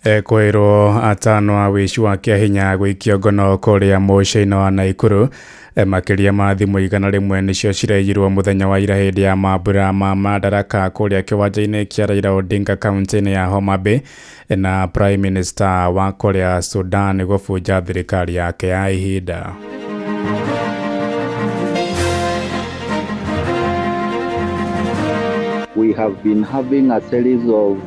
Kwĩrwo atano a wĩici wa kĩahinya gũikio ngono kũrĩa mũciĩ-inĩ wa Naikuru. Makĩria ma thimũ 100 nĩcio ciraiyirwo mũthenya wa ira hĩndĩ ya mambura ma Madaraka kũrĩa kĩwanja-inĩ kĩa Raila Odinga kaunti-inĩ ya Homa Bay. Na Prime Minister wa kũrĩa Sudan gũbunja thirikari yake ya ihinda. We have been having a series of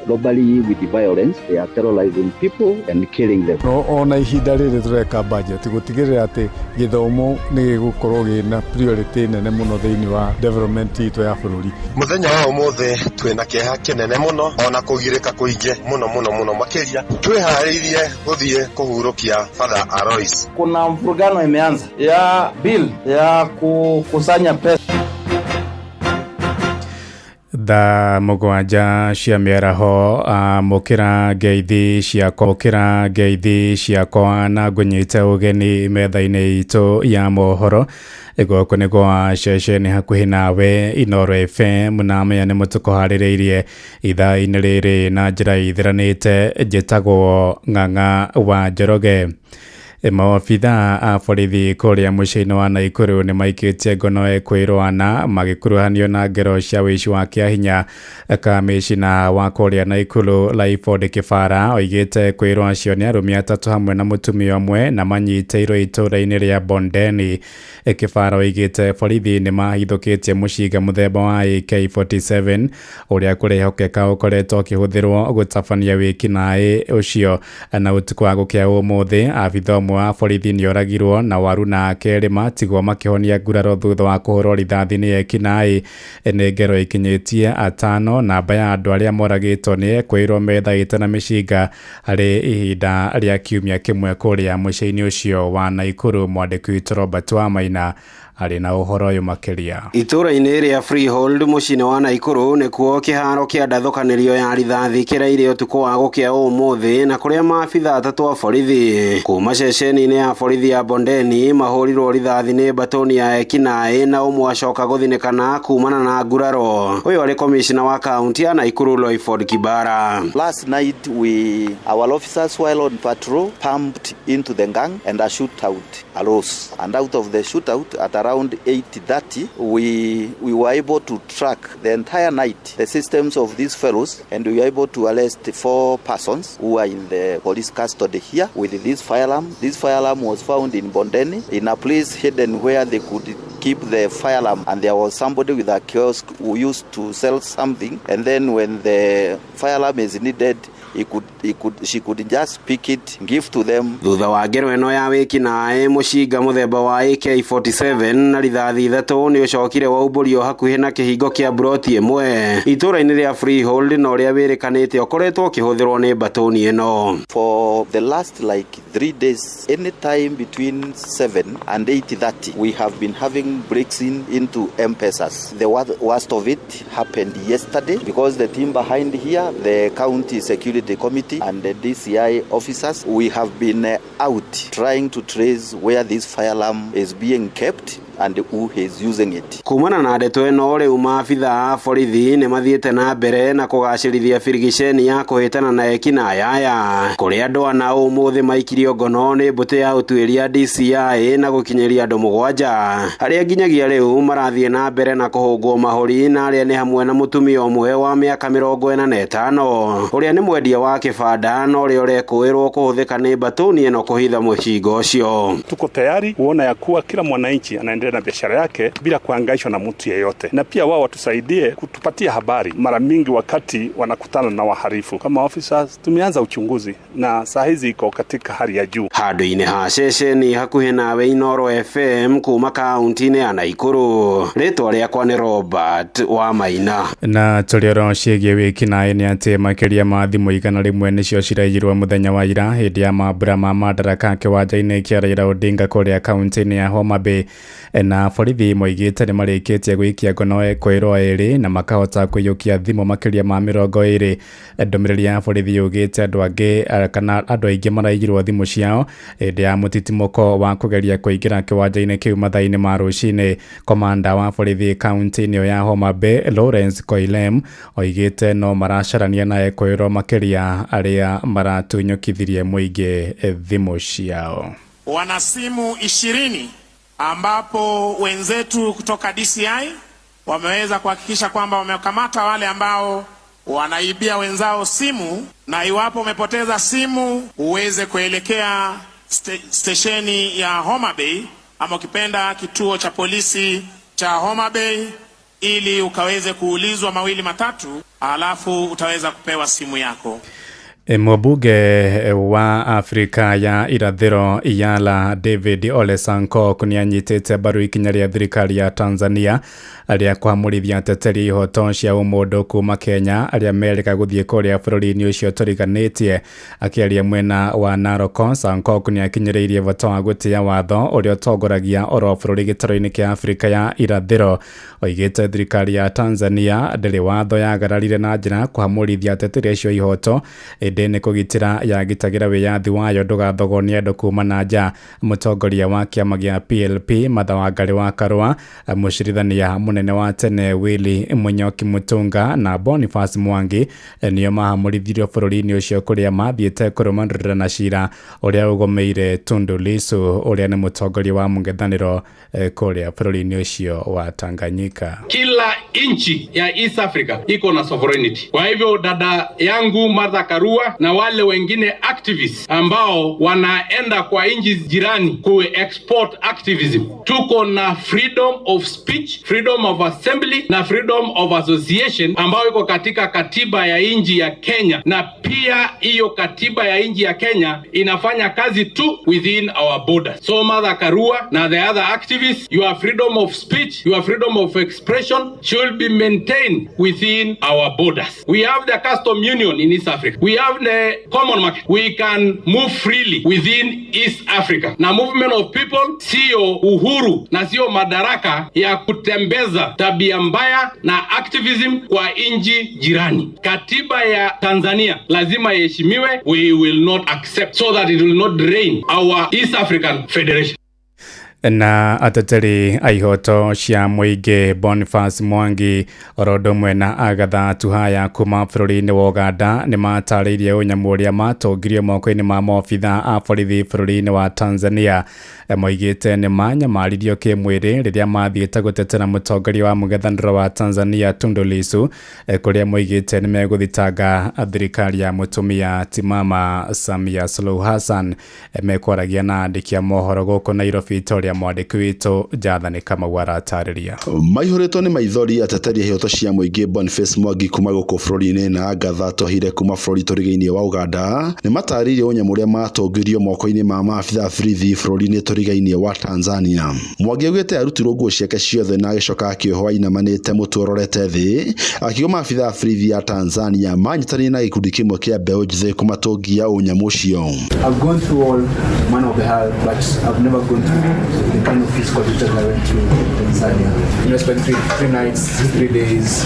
robbery with violence. They are terrorizing people and killing them. No ona ihinda rĩrĩ tũreka budget gũtigĩrĩra atĩ gĩthomo nĩ gĩgũkorwo gĩna priority nene mũno thĩinĩ wa development itũ ya bũrũri. Mũthenya wa ũmũthĩ twĩna kĩeha kĩnene mũno ona kũgirĩka kũingĩ mũno mũno mũno makĩria twĩharĩirie gũthiĩ kũhurũkia Father Alois. Kuna mvurugano imeanza ya bill ya kukusanya pesa. Thaa 7 cia mĩaraho, amũkĩra ngeithi ciakwa, mũkĩra ngeithi ciakwa na ngũnyite ũgeni metha-inĩ itũ ya mohoro. Gũkũ nĩ gwa ceceni hakuhĩ nawe Inooro FM, na maya nĩ mũtũkũharĩrĩirie ithaa-inĩ rĩrĩ na njĩra ithiranĩte. Njĩtagwo Ng'ang'a wa Njoroge. Maobithaa a borithi kũrĩa mũciĩ-inĩ wa Naikuru nĩ maikĩtie ngono ekwĩrwo ana magĩkuruhanio na ngero cia wĩici wa kĩahinya. Kamĩcina wa kũrĩa Naikuru Lyford Kibara oigĩte kwĩrwo acio nĩ arũme atatũ hamwe na mũtumia ũmwe na manyitĩirwo itũũra-inĩ rĩa Bondeni. Kibara oigĩte borithi nĩ mahithũkĩtie mũcinga mũthemba wa AK47 ũrĩa kũrehokeka ũkoretwo ũkĩhũthĩrwo gũtabania wĩkinaĩ ũcio. Na ũtukũ wa gũkĩa ũmũthĩ abitha ũmwe wa borithi nĩ oragirwo na waruna kerĩ matigwo makĩhonia nguraro thutha wa kũhũrwo rithathi nĩ ekinaĩ. Nĩ ngero ikinyĩtie 5 namba ya andũ arĩa moragĩtwo nĩ ekwĩrwo methaĩte na mĩcinga harĩ ihinda rĩa kiumia kĩmwe kũrĩa mũciĩ-inĩ ũcio wa Naikuru. Mwandĩki witũ Robert Wamaina arĩ na ũhoro ũyũ makĩria. Itũũra-inĩ rĩa Freehold mũciĩ-inĩ wa Naikuru nĩkuo kĩharo kĩa ndathũkanĩrio ya rithathi kĩraire ũtukũ wa gũkĩa ũmũthĩ, na kũrĩa maabitha atatũ a borithi kuma ceceni-inĩ ya borithi ya Bondeni mahũrirwo rithathi nĩ mbatoni ya ekinaĩ na ũmwe acoka gũthinĩkana kumana na nguraro. Ũyũ arĩ komishina wa kaunti ya Naikuru Lyford Kibara. Last night our officers while on patrol pumped into the gang and a shootout arose, and out of the shootout at around 8:30 we were able to track the entire night the systems of these fellows, and we were able to arrest 4 persons who are in the police custody here with this firearm. This firearm was found in Bondeni in a place hidden where they could keep the firearm, and there was somebody with a kiosk who used to sell something, and then when the firearm is needed she could just pick it, give to them. Thutha wa ngero ĩno ya wĩkinaĩ mũcinga mũthemba wa AK47 na rithathi 3 nĩ ũcokire waumbũrio hakuhĩ na kĩhingo kĩa mburoti ĩmwe itũũra-inĩ rĩa Freehold na ũrĩa wĩrĩkanĩte ũkoretwo ũkĩhũthĩrwo nĩ mbatũni ĩno. For the last like 3 days, any time between 7 and 8:30 we have been having breaks into M-Pesas. The worst of it happened yesterday because the team behind here, the county security committee and the DCI officers, we have been out trying to trace where this firearm is being kept and who is using it. Kumana na ndeto ĩno rĩu maabitha a borithi nĩ mathiĩte na mbere na kũgacĩrithia birigiceni ya kũhĩtana na ekinaĩ aya kũrĩa andũ ana ũmũthĩ maikirio ngono nĩ mbũtũ ya ũtuĩria DCI na gũkinyĩria andũ 7 arĩa nginyagia rĩu marathiĩ na mbere na kũhũngwo mahũri, na arĩa nĩ hamwe na mũtumia ũmwe wa mĩaka 45 ũrĩa nĩ mwendia wa kĩbanda na ũrĩa ũrekũĩrwo kũhũthĩka nĩ mbatũni ĩno kũhitha mũcinga ũcio. Tuko tayari kuona ya kuwa kila mwananchi anaendelea na biashara yake bila kuhangaishwa na mtu yeyote, na pia wao watusaidie kutupatia habari mara mingi wakati wanakutana na wahalifu. Kama officers tumeanza uchunguzi na saa hizi iko katika hali ya juu. Handũ-inĩ ha ceceni hakuhĩ nawe Inooro FM kuma kaunti-inĩ ya Naikuru, rĩtwa rĩakwa nĩ Robert Wamaina. Na tũrĩ oro ciĩgiĩ wĩkinaĩ nĩ atĩ makĩria ma thimũ 100 nĩcio ciraiyirwo mũthenya wa ira hĩndĩ ya mambura ma Madaraka kĩwanja-inĩ kĩa Raila Odinga kũrĩa kaunti-inĩ ya Homa Bay. Na borithi moigĩte nĩ marĩkĩtie gũikia ngono ekũĩrwo erĩ na makahota kũiyũkia thimũ makĩria ma 20. Ndũmĩrĩri ya borithi yugĩte andũ angĩ kana andũ aingĩ maraigirwo thimũ ciao hĩndĩ ya mũtitimũko wa kũgeria kũingĩra kĩwanja-inĩ kĩu mathaa-inĩ ma rũcinĩ. Komanda wa borithi kaunti-inĩ ya Homa Bay Lawrence Koilem oigĩte no maracarania na ekũĩrwo makĩria arĩa maratunyũkithirie mũingĩ thimũ ciao. Wana simu 20 ambapo wenzetu kutoka DCI wameweza kuhakikisha kwamba wamekamata wale ambao wanaibia wenzao simu, na iwapo umepoteza simu uweze kuelekea stesheni ya Homa Bay ama ukipenda kituo cha polisi cha Homa Bay ili ukaweze kuulizwa mawili matatu, alafu utaweza kupewa simu yako. Mũmbunge wa Afrika ya Irathĩro Yala David Ole Sankok nĩanyitĩte mbaru ikinya rĩa thirikari ya Tanzania rĩa kũhamũrithia ateteri ihoto cia ũmũndũ kuma Kenya arĩa merĩga gũthiĩ kũrĩa bũrũri-inĩ ũcio tũriganĩtie. Akĩaria mwena wa Narok, Sankok nĩakinyĩrĩirie bata wa gũtĩa watho ũrĩa ũtongoragia oro bũrũri gĩtarũ-inĩ kĩa Afrika ya Irathĩro. Oigĩte thirikari ya Tanzania ndĩrĩ watho yagararire na njĩra kũhamũrithia ateteri acio ihoto, ĩndĩ nĩ kũgitĩra yagitagĩra wĩyathi wayo ndũgathogwo nĩ andũ kuma na nja. Mũtongoria wa kĩama gĩa PLP Martha Wangari wa Karua, mũcirithania mũnene wa tene Willy Munyoki Mutunga na Boniface Mwangi nĩo mahamũrithirio bũrũri-inĩ ũcio kũrĩa mathiĩte kũrũmanĩrĩra na cira ũrĩa ũgomeire Tundu Lissu ũrĩa nĩ mũtongoria wa mũng'ethanĩro kũrĩa bũrũri-inĩ ũcio wa Tanganyika. Kila nchi ya East Africa iko na sovereignty. Kwa hivyo dada yangu Martha Karua na wale wengine activists ambao wanaenda kwa nchi jirani ku export activism, tuko na freedom of speech, freedom of assembly na freedom of association ambayo iko katika katiba ya nchi ya Kenya, na pia hiyo katiba ya nchi ya Kenya inafanya kazi tu within our borders. So Martha Karua na the other activists, your freedom of speech, your freedom of expression should be maintained within our borders. We have the custom union in East Africa. We have the common market. We can move freely within East Africa. Na movement of people sio uhuru na sio madaraka ya kutembeza tabia mbaya na activism kwa nchi jirani. Katiba ya Tanzania lazima iheshimiwe. We will not accept so that it will not drain our East African Federation. Na ateteri a ihoto cia mũingĩ Boniface Mwangi oro ũndũ ũmwe na Agatha Tuhaya kuma bũrũri-inĩ wa Uganda nĩ matarĩirie ũnyamũ ũrĩa matũngirio moko-inĩ ma maobitha a borithi bũrũri-inĩ wa Tanzania. Moigĩte nĩ manyamaririo kĩmwĩrĩ rĩrĩa mathiĩte gũtetera mũtongoria wa mũng'ethanĩro wa Tanzania Tundu Lissu, kũrĩa moigĩte nĩ megũthitanga thirikari ya mũtumia Timama Samia Suluhu Hassan. Mekwaragia na andĩki a mohoro gũkũ Nairobi ta ũrĩa mwandĩki witũ Jathani Kamau aratarĩria. Maihũrĩtwo nĩ maithori ateteri a ihoto cia mũingĩ Boniface Mwangi kuma gũkũ bũrũri-inĩ na Agatha Tuhire kuma bũrũri tũrigainie wa Uganda nĩ matarĩirie ũnyamũ ũrĩa matũngirio moko-inĩ ma maabitha a borithi bũrũri-inĩ tũrigainie wa Tanzania. Mwangi augĩte arutirwo nguo ciake ciothe na agĩcoka akĩohwo ainamanĩte mũtwe ũrorete thĩ, akiuga maabitha a borithi ya Tanzania manyitanĩire na gĩkundi kĩmwe kĩa mbeũ njĩthĩ kũmatũngia ũnyamũ ũcio. I've gone through all manner of hell, but I've never gone through the kind of physical torture that I went through in Tanzania. You know, I spent three nights, 3 days,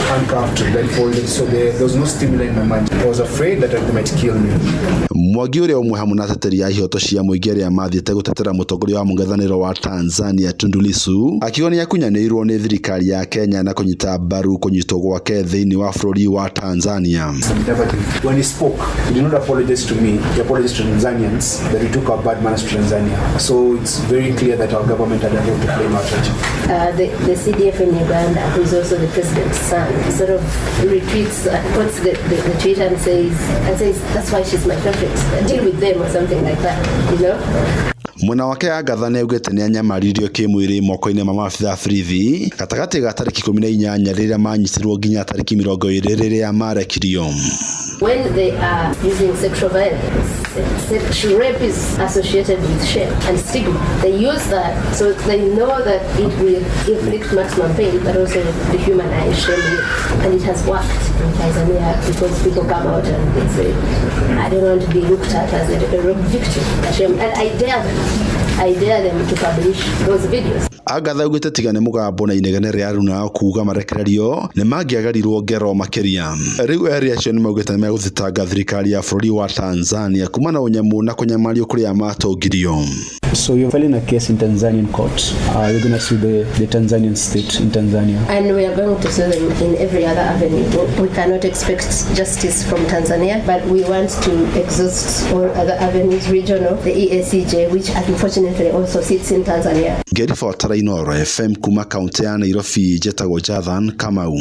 handcuffed, blindfolded, so there was no stimuli in my mind. I was afraid that they might kill me. Mwangi ũrĩa ũmwe hamwe na ateteri a ihoto cia mũingĩ arĩa mathiĩte gũtetera mũtongoria wa mũng'ethanĩro wa Tanzania Tundu Lissu akiuga nĩakunyanĩirwo nĩ thirikari ya Kenya na kũnyita mbaru kũnyitwo gwake thĩinĩ wa bũrũri wa Tanzania. When he spoke, he did not apologize to me, he apologized to Tanzanians that we took our bad manners to Tanzania. So it's very clear that our government had a role to play in our church. The CDF in Uganda, who is also the president's son, sort of retweets, puts the tweet and says that's why she's my favorite. Deal with them or something like that, you know? Mwena wake Agatha nĩaugĩte nĩanyamaririo kĩmwĩrĩ moko-inĩ ma maabitha a borithi gatagatĩ ga tarĩki 18 rĩrĩa manyitirwo nginya tarĩki 20 rĩrĩa marekirio. When they are using sexual violence, sexual rape is associated with shame and stigma. They use that so they know that it will inflict maximum pain, but also dehumanize, shame you. And it has worked in Tanzania because people come out and they say, "I don't want to be looked at as a rape victim." Shame. And I dare them. I dare them to publish those videos. Agatha augĩte tiga nĩ mũgambo na inegene rĩa aruna kuga marekererio nĩ mangĩagerirwo ngero makĩria. Rĩu erĩ acio nĩ maugĩte nĩmegũthitanga thirikari ya bũrũri wa Tanzania kuma na ũnyamũ na kũnyamario kũrĩa matũngirio. So you're filing a case in Tanzanian court. You're going to sue the Tanzanian state in Tanzania. And we are going to sue them in every other avenue. We cannot expect justice from Tanzania, but we want to exhaust all other avenues, regional, the EACJ, which unfortunately also sits in Tanzania. Ngĩribotera Inooro FM kuma kaunti ya Nairobi, njĩtagwo Jathan Kamau.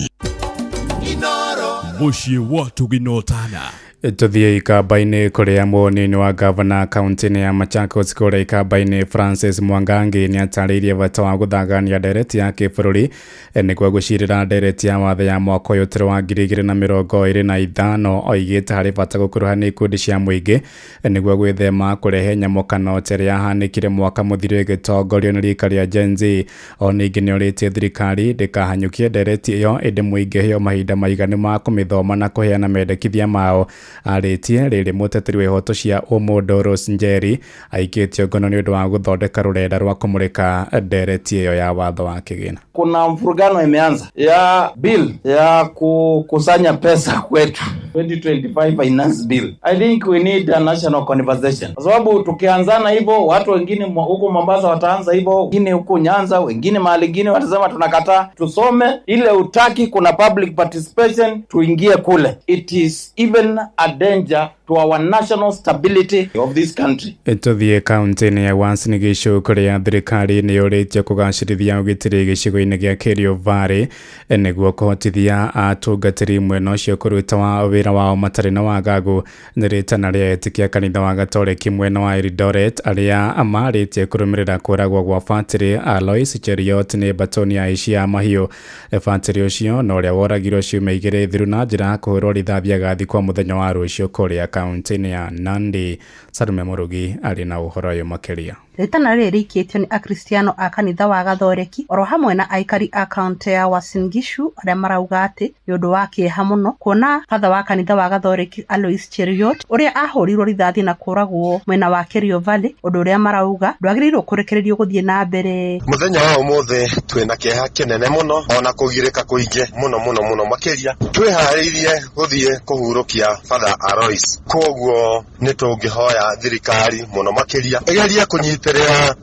Mũciĩ wa Tũginotana. Tuthiĩ Ikamba-inĩ kũrĩa mũnini wa gavana kaunti-inĩ ya Machakos kũrĩa Ikamba-inĩ Francis Mwangangi nĩ atarĩirie bata wa gũthangania ndereti ya kĩbũrũri nĩguo gũcirĩra ndereti ya watho ya mwaka ũyũ tũrĩ wa 2025. Oigĩte harĩ bata gũkuruhania ikundi cia mũingĩ nĩguo gwĩthema kũrehe nyamũkano ta ĩrĩa yahanĩkire mwaka mũthiru ĩgĩtongorio nĩ rika rĩa Gen Z. O ningĩ nĩ orĩtie thirikari ndĩkahanyũkie ndereti ĩyo ĩndĩ mũingĩ ĩheo mahinda maiganu ma kũmĩthoma na kũheana mendekithia mao. Arĩtie rĩrĩ mũteteri wa ihoto cia ũmũndũ Rose Njeri aikĩtio ngono nĩ ũndũ wa gũthondeka rũrenda rwa kũmũrĩka ndereti ĩyo ya watho wa kĩgĩna. Kuna mfurugano imeanza ya bill ya kukusanya pesa kwetu, 2025 finance bill. I think we need a national conversation, kwa sababu tukianzana hivyo watu wengine huko Mombasa wataanza hivyo, wengine huko Nyanza, wengine mahali ingine watasema tunakataa. Tusome ile utaki, kuna public participation, tuingie kule. It is even a danger to our national stability of this country. Tuthiĩ kaunti-inĩ ya Uasin Gishu kũrĩa thirikari nĩ yũrĩtio kũgacĩrithia ũgitĩri gĩcigo-inĩ gĩa Kerio Valley nĩguo kũhotithia atungatĩri mwena ũcio kũruta wa wĩra wao matarĩ na wagagu. Nĩ rĩtana rĩa etĩkia kanitha wa Gatoreki mwena wa Eldoret arĩa marĩtie kũrũmĩrĩra kũragwo gwa Batĩrĩ Alois Cheruiyot nĩ batoni ya aici a mahiũ. Batĩrĩ ũcio na ũrĩa woragirwo ciumia igĩrĩ thiru na njĩra ya kũhũrwo rithathi agathikwo mũthenya wa rũciũ kũrĩa kaunti-inĩ ya Nandi. Salume Mũrugi arĩ na ũhoro ũyũ makĩria. Rĩtana rĩrĩ rĩikĩtio nĩ akristiano a kanitha wa Gathoreki oro hamwe na aikari a kaunti ya Uasin Gishu arĩa marauga atĩ nĩ ũndũ wa kĩeha mũno kuona batha wa kanitha wa Gathoreki Alois Cheruiyot ũrĩa ahũrirwo rithathi na kũragwo mwena wa Kerio Valley, ũndũ ũrĩa marauga ndwagĩrĩirwo kũrekererio gũthiĩ na mbere. Mũthenya wa ũmũthĩ twĩna kĩeha kĩnene mũno ona kũgirĩka kũingĩ mũno mũno mũno makĩria. Twĩharĩirie gũthiĩ kũhurũkia Father Alois, koguo nĩ tũngĩhoya thirikari mũno makĩria ĩgerie kũnyitĩrĩra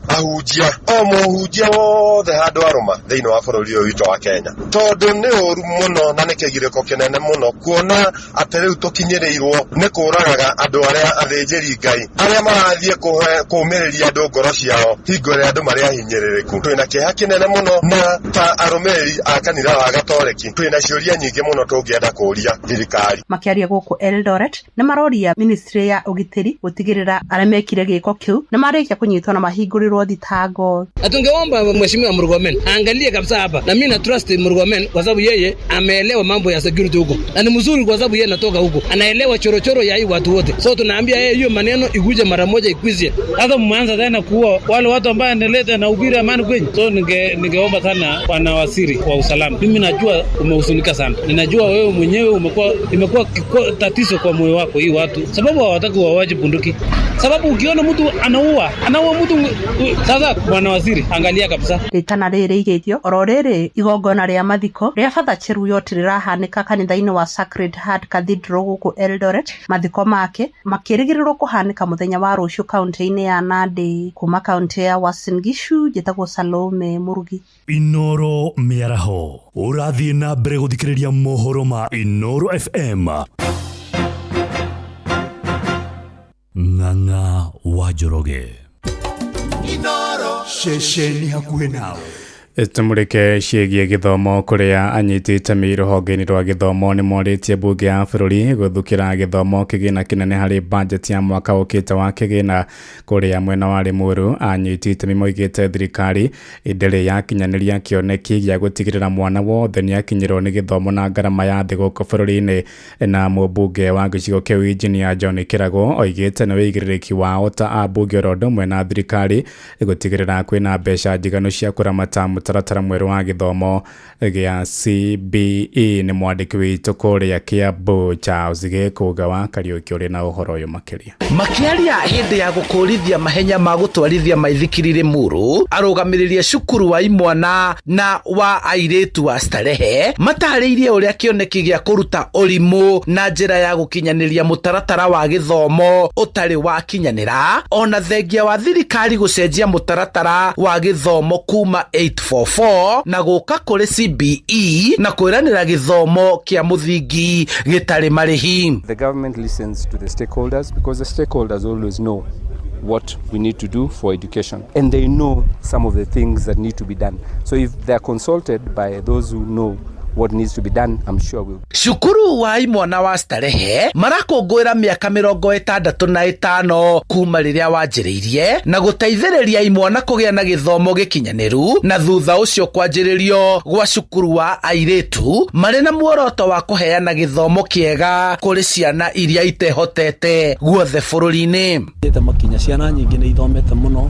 ahunjia o mũhunjia wothe handũ arũma thĩinĩ wa bũrũri ũyũ witũ wa Kenya, tondũ nĩ ũru mũno na nĩ kĩgirĩko kĩnene mũno kuona atĩ rĩu tũkinyĩrĩirwo nĩ kũragaga andũ arĩa athĩnjĩri Ngai arĩa marathiĩ kũũmĩrĩria andũ ngoro ciao hingo ĩrĩa andũ marĩ ahinyĩrĩrĩku. Twĩna kĩeha kĩnene mũno na ta arũmĩrĩri a kanitha wa Gatoreki twĩna ciũria nyingĩ mũno tũngĩenda kũũria thirikari. Makĩaria gũkũ Eldoret nĩ maroria ministry ya ũgitĩri gũtigĩrĩra arĩa mekire gĩko kĩu nĩ marĩkia kũnyitwo na mahingũrĩrwo thitango. Na tungeomba Mheshimiwa Murkomen aangalie kabisa hapa, na mimi na trust Murkomen kwa sababu yeye ameelewa mambo ya security huko, na ni mzuri kwa sababu yeye anatoka huko, anaelewa chorochoro ya hii watu wote. So tunaambia yeye hiyo maneno ikuje mara moja ikwizie. Sasa mmeanza tena kuua wale watu ambao analeta na ubiri amani kwenye. So ningeomba sana wana waziri wa usalama, mimi najua umehuzunika sana, ninajua wewe mwenyewe imekuwa tatizo kwa moyo wako hii watu, sababu hawataki wawaje bunduki, sababu ukiona mtu anaua mtu. Sasa bwana waziri angalia kabisa. Rĩtana rĩrĩ igĩthio oro rĩrĩ igongona rĩa mathiko rĩa Father Cheruiyot rĩrahanĩka kanitha-inĩ wa Sacred Heart Cathedral gũkũ Eldoret. Mathiko make makĩrĩgĩrĩrwo kũhanĩka mũthenya wa rũciũ kaunti-inĩ ya Nandi. Kuma kaunti ya Uasin Gishu njĩtagwo Salome Mũrugi. Inoro mĩaraho ũrathiĩ na mbere gũthikĩrĩria mohoro ma Inoro FM. Ng'ang'a wa Njoroge. Ceceni hakuhĩ nawe. Tũmũrĩke ciĩgiĩ gĩthomo kũrĩa anyiti itemi rũhonge-inĩ rwa gĩthomo nĩ morĩtie mbunge ya bũrũri gũthukĩra gĩthomo kĩgĩna kĩnene harĩ bajeti ya mwaka ũkĩte wa kĩgĩna. Kũrĩa mwena wa Limuru anyiti itemi moigĩte thirikari ndĩrĩ yakinyanĩria kĩoneki gĩa gũtigĩrĩra mwana wothe nĩakinyĩrwo nĩ gĩthomo na ngarama ya thĩ gũkũ bũrũri-inĩ. Na mũmbunge wa gĩcigo kĩu Engineer John Kĩrago oigĩte nĩ wĩigĩrĩrĩki wao ta ambunge oro ũndũ ũmwe na thirikari gũtigĩrĩra kwĩna mbeca njiganu cia kũramata mũtaratara mwerũ wa gĩthomo gĩa CBE. Nĩ mwandĩki witũ kũrĩa Kiambu Charles Gĩkũnga wa Kariũki ũrĩ na ũhoro ũyũ makĩria. Makĩaria hĩndĩ ya gũkũrithia mahenya ma gũtwarithia maithikiri Limuru, arũgamĩrĩri a cukuru wa imwana na wa airĩtu wa Starehe matarĩirie ũrĩa kĩoneki gĩa kũruta ũrimũ na njĩra ya gũkinyanĩria mũtaratara wa gĩthomo ũtarĩ wakinyanĩra, ona thengia wa thirikari gũcenjia mũtaratara wa gĩthomo kuma 844 na gũka kũrĩ CBE na kwĩranĩra gĩthomo kĩa mũthingi gĩtarĩ marĩhi. The government listens to the stakeholders because the stakeholders always know what we need to do for education, and they know some of the things that need to be done. So if they are consulted by those who know what needs to be done, I'm sure we'll. Cukuru wa imwana wa Starehe marakũngũĩra mĩaka 65 kuma rĩrĩa wanjĩrĩirie na gũteithĩrĩria imwana kũgĩa na gĩthomo gĩkinyanĩru, na thutha ũcio kwanjĩrĩrio gwa cukuru wa airĩtu marĩ na muoroto wa kũheana gĩthomo kĩega kũrĩ ciana iria itehotete guothe bũrũri-inĩ. Makinya ciana nyingĩ nĩ ithomete mũno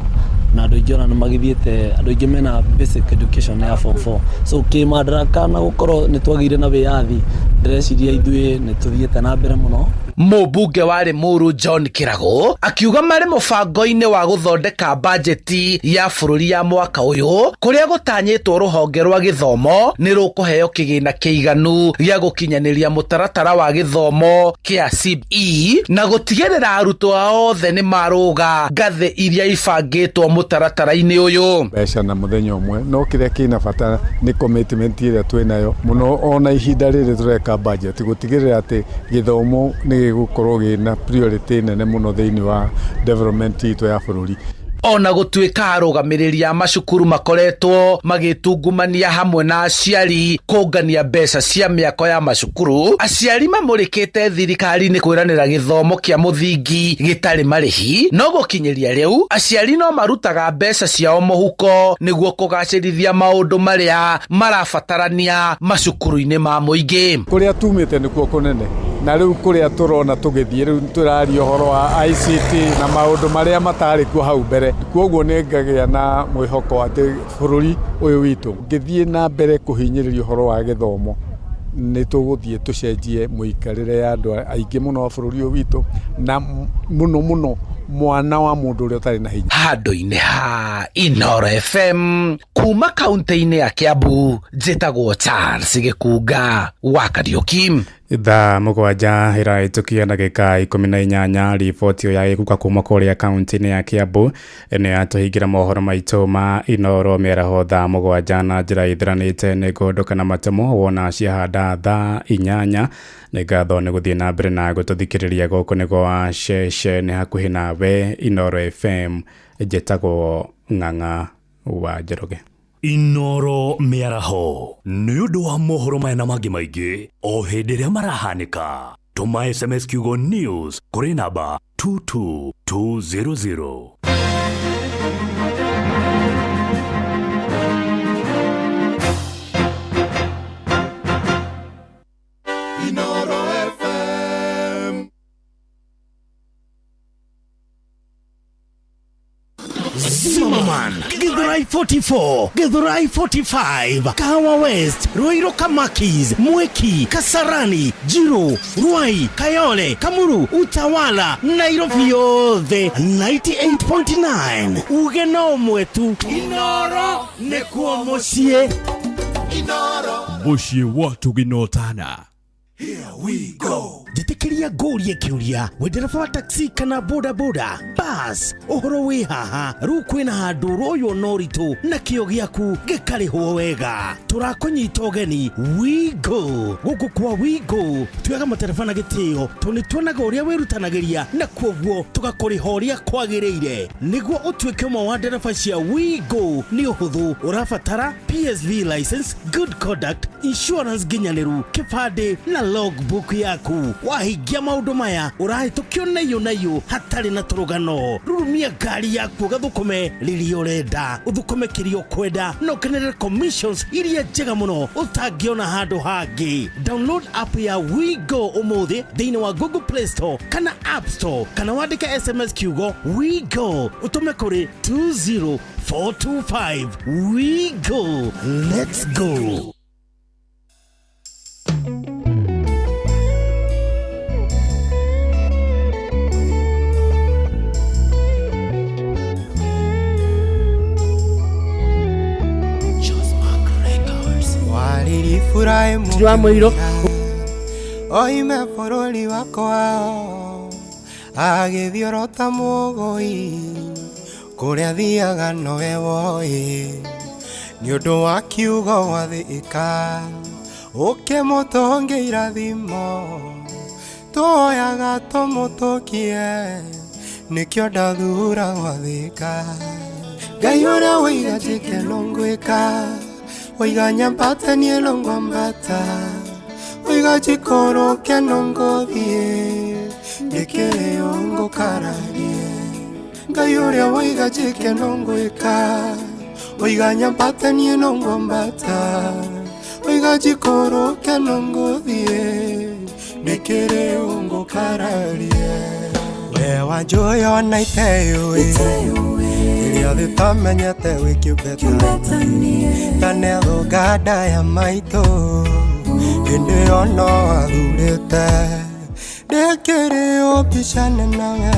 na andũ aingĩ ona nĩ magĩthiĩte, andũ aingĩ mena basic education ya form 4, so kĩmadaraka na gũkorwo nĩ twagĩire na wĩyathi, ndĩreciria ithuĩ nĩ tũthiĩte na mbere mũno. Mũmbunge wa Limuru John Kĩrago akiuga marĩ mũbango-inĩ wa gũthondeka bajeti ya bũrũri ya mwaka ũyũ kũrĩa gũtanyĩtwo rũhonge rwa gĩthomo nĩ rũkũheo kĩgĩna kĩiganu gĩa gũkinyanĩria mũtaratara wa gĩthomo kĩa CBE na gũtigĩrĩra arutwo othe nĩ marũga ngathĩ iria ibangĩtwo mũtaratara-inĩ ũyũ. Mbeca na mũthenya ũmwe, no kĩrĩa kĩna bata nĩ commitment ĩrĩa twĩnayo mũno ona ihinda rĩrĩ tũreka budget gũtigĩrĩra atĩ gĩthomo nĩ gĩgũkorwo gĩna priority nene mũno thĩinĩ wa development itũ ya bũrũri. Ona gũtuĩka arũgamĩrĩri a macukuru makoretwo magĩtungumania hamwe na aciari kũngania mbeca cia mĩako ya macukuru, aciari mamũrĩkĩte thirikari nĩ kwĩranĩra gĩthomo kĩa mũthingi gĩtarĩ marĩhi, no gũkinyĩria rĩu aciari no marutaga mbeca ciao mũhuko nĩguo kũgacĩrithia maũndũ marĩa marabatarania macukuru-inĩ ma mũingĩ. Kũrĩa tumĩte nĩkuo kũnene, na rĩu kũrĩa tũrona tũgĩthiĩ rĩu tũraria ũhoro wa ICT na maũndũ marĩa matarĩ kuo hau mbere. Koguo nĩ ngagĩa na mwĩhoko atĩ bũrũri ũyũ witũ ngĩthiĩ na mbere kũhinyĩrĩria ũhoro wa gĩthomo nĩ tũgũthiĩ tũcenjie mũikarĩre ya andũ aingĩ mũno wa bũrũri ũyũ witũ, na mũno mũno mwana wa mũndũ ũrĩa ũtarĩ na hinya. Handũ-inĩ ha Inooro FM kuma kaunti-inĩ ya Kiambu, njĩtagwo Charles Gĩkunga wa Kariũki. Thaa 7 ĩrahĩtũkia ndagĩka 18. Riboti ĩyo ya gĩkuka kuma kũrĩa kaunti-inĩ ya Kiambu nĩ yatũhingĩra mohoro maitũ ma Inooro mĩaraho thaa 7 na njĩra ĩthiranĩte. Nĩ ngũndũka na matemo wona ciahanda thaa 8. Nĩ ngatho nĩ gũthiĩ na mbere na gũtũthikĩrĩria. Gũkũ nĩ gwa cece nĩ hakuhĩ nawe Inooro FM. Njĩtagwo Ng'ang'a wa Njoroge. Inooro mĩaraho nĩ ũndũ wa mohoro maya na mangĩ maingĩ o hĩndĩ ĩrĩa marahanĩka. Tũma SMS kiugo news kũrĩ namba 22200. Inooro FM. Zimmerman, Githurai 44, Githurai 45, Kahawa West, Ruiru Kamakis, Mwiki, Kasarani, Jiru, Ruai, Kayole, Kamuru, Utawala, Nairobi yothe 98.9. Uge no mwetu Inooro nĩkuo mũciĩ. Inooro mũciĩ wa tũginotana. Here we go. Njĩtĩkĩria ngũrie kĩũria, wĩ ndereba wa taxi kana boda boda bas, ũhoro wĩ haha. Rĩu kwĩna handũ ũroywo na ũritũ na kĩo gĩaku gĩkarĩhwo wega. Tũrakũnyita ũgeni Wigo. Gũkũ kwa Wigo tuoyaga matereba na gĩtĩo, tondũ nĩ tuonaga ũrĩa wĩrutanagĩria na kuoguo tũgakũrĩha ũrĩa kwagĩrĩire. Nĩguo ũtuĩke ũmwe wa ndereba cia Wigo nĩ ũhũthũ, ũrabatara PSV license, good conduct, insurance nginyanĩru, kĩbandĩ na logbook yaku. Wahingia maũndũ maya ũrahĩtũkio na iyũ na iyũ hatarĩ na tũrũgano. Rurumia ngari yaku ũgathũkũme rĩrĩa ũrenda, ũthũkũme kĩrĩa ũkwenda na ũkenerere commissions iria njega mũno ũtangĩona handũ hangĩ. Download app ya WeGo ũmũthĩ thĩinĩ wa Google Play Store kana App Store, kana wandĩke SMS kiugo WeGo ũtũme kũrĩ 20425. WeGo, let's go. Walilifurahi Wa mũirũ oime bũrũri wa kwao agĩthiorota mũgũi kũrĩa thiaga nowe woĩ nĩ ũndũ wa kiugo gwathĩka ũkĩmũtũnge irathimo tuoyaga tũmũtũkie nĩkĩo ndathura gwathĩka. Ngai ũrĩa woiga njĩke no ngwĩka, woiga nyambate niĩ no ngwambata, woiga njikũrũke no ngũthiĩ ndĩkĩrĩ ngũkararie. Ngai ũrĩa woiga njĩke no ngwĩka, woiga nyambate niĩ no ngwambata, woiga njikũrũke no ngũthiĩ ndĩkĩrĩ ngũkararie. We wanjũĩ ona iteyũĩ iria thĩ tamenyete wĩ kĩũmbe ta nethũnga nda ya maitũ hĩndĩ ĩyo no athurĩte ndĩkĩrĩ ũmbicane nawe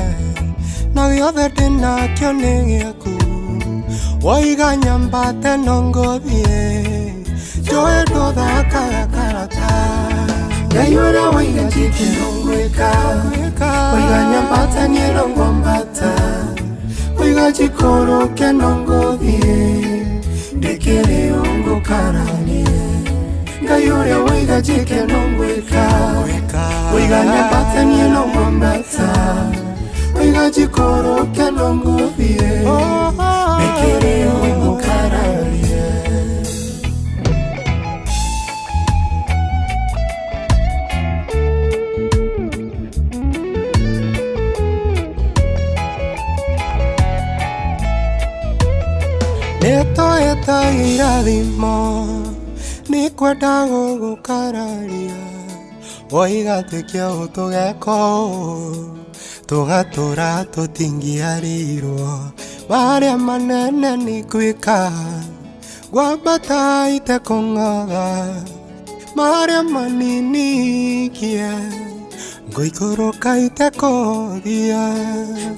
na gĩothe ndĩnakĩo nĩ gĩaku woiga nyambate no ngũthiĩ njũĩ ndũthakaga karata. Ngai ũrĩa woiga njĩke no ngwĩka, woiga nyambate niĩ no ngwambata, woiga njikũrũke no ngũthiĩ ndĩkĩrĩ ngũkararie. Ngai ũrĩa woiga njĩke no ngwĩka, woiga nyambate niĩ no ngwambata, woiga njikũrũke no ngũthiĩ ndĩkĩrĩ ngũkararie. Nĩtũĩta irathimo nĩkwenda gũgũkararia woiga twĩke ũũ tũgeka ũũ tũgatũra tũtingĩarĩirwo marĩa manene nĩ gwĩka ngwambata itekũng'otha marĩa manini ikie ngũikũrũka itekũthia.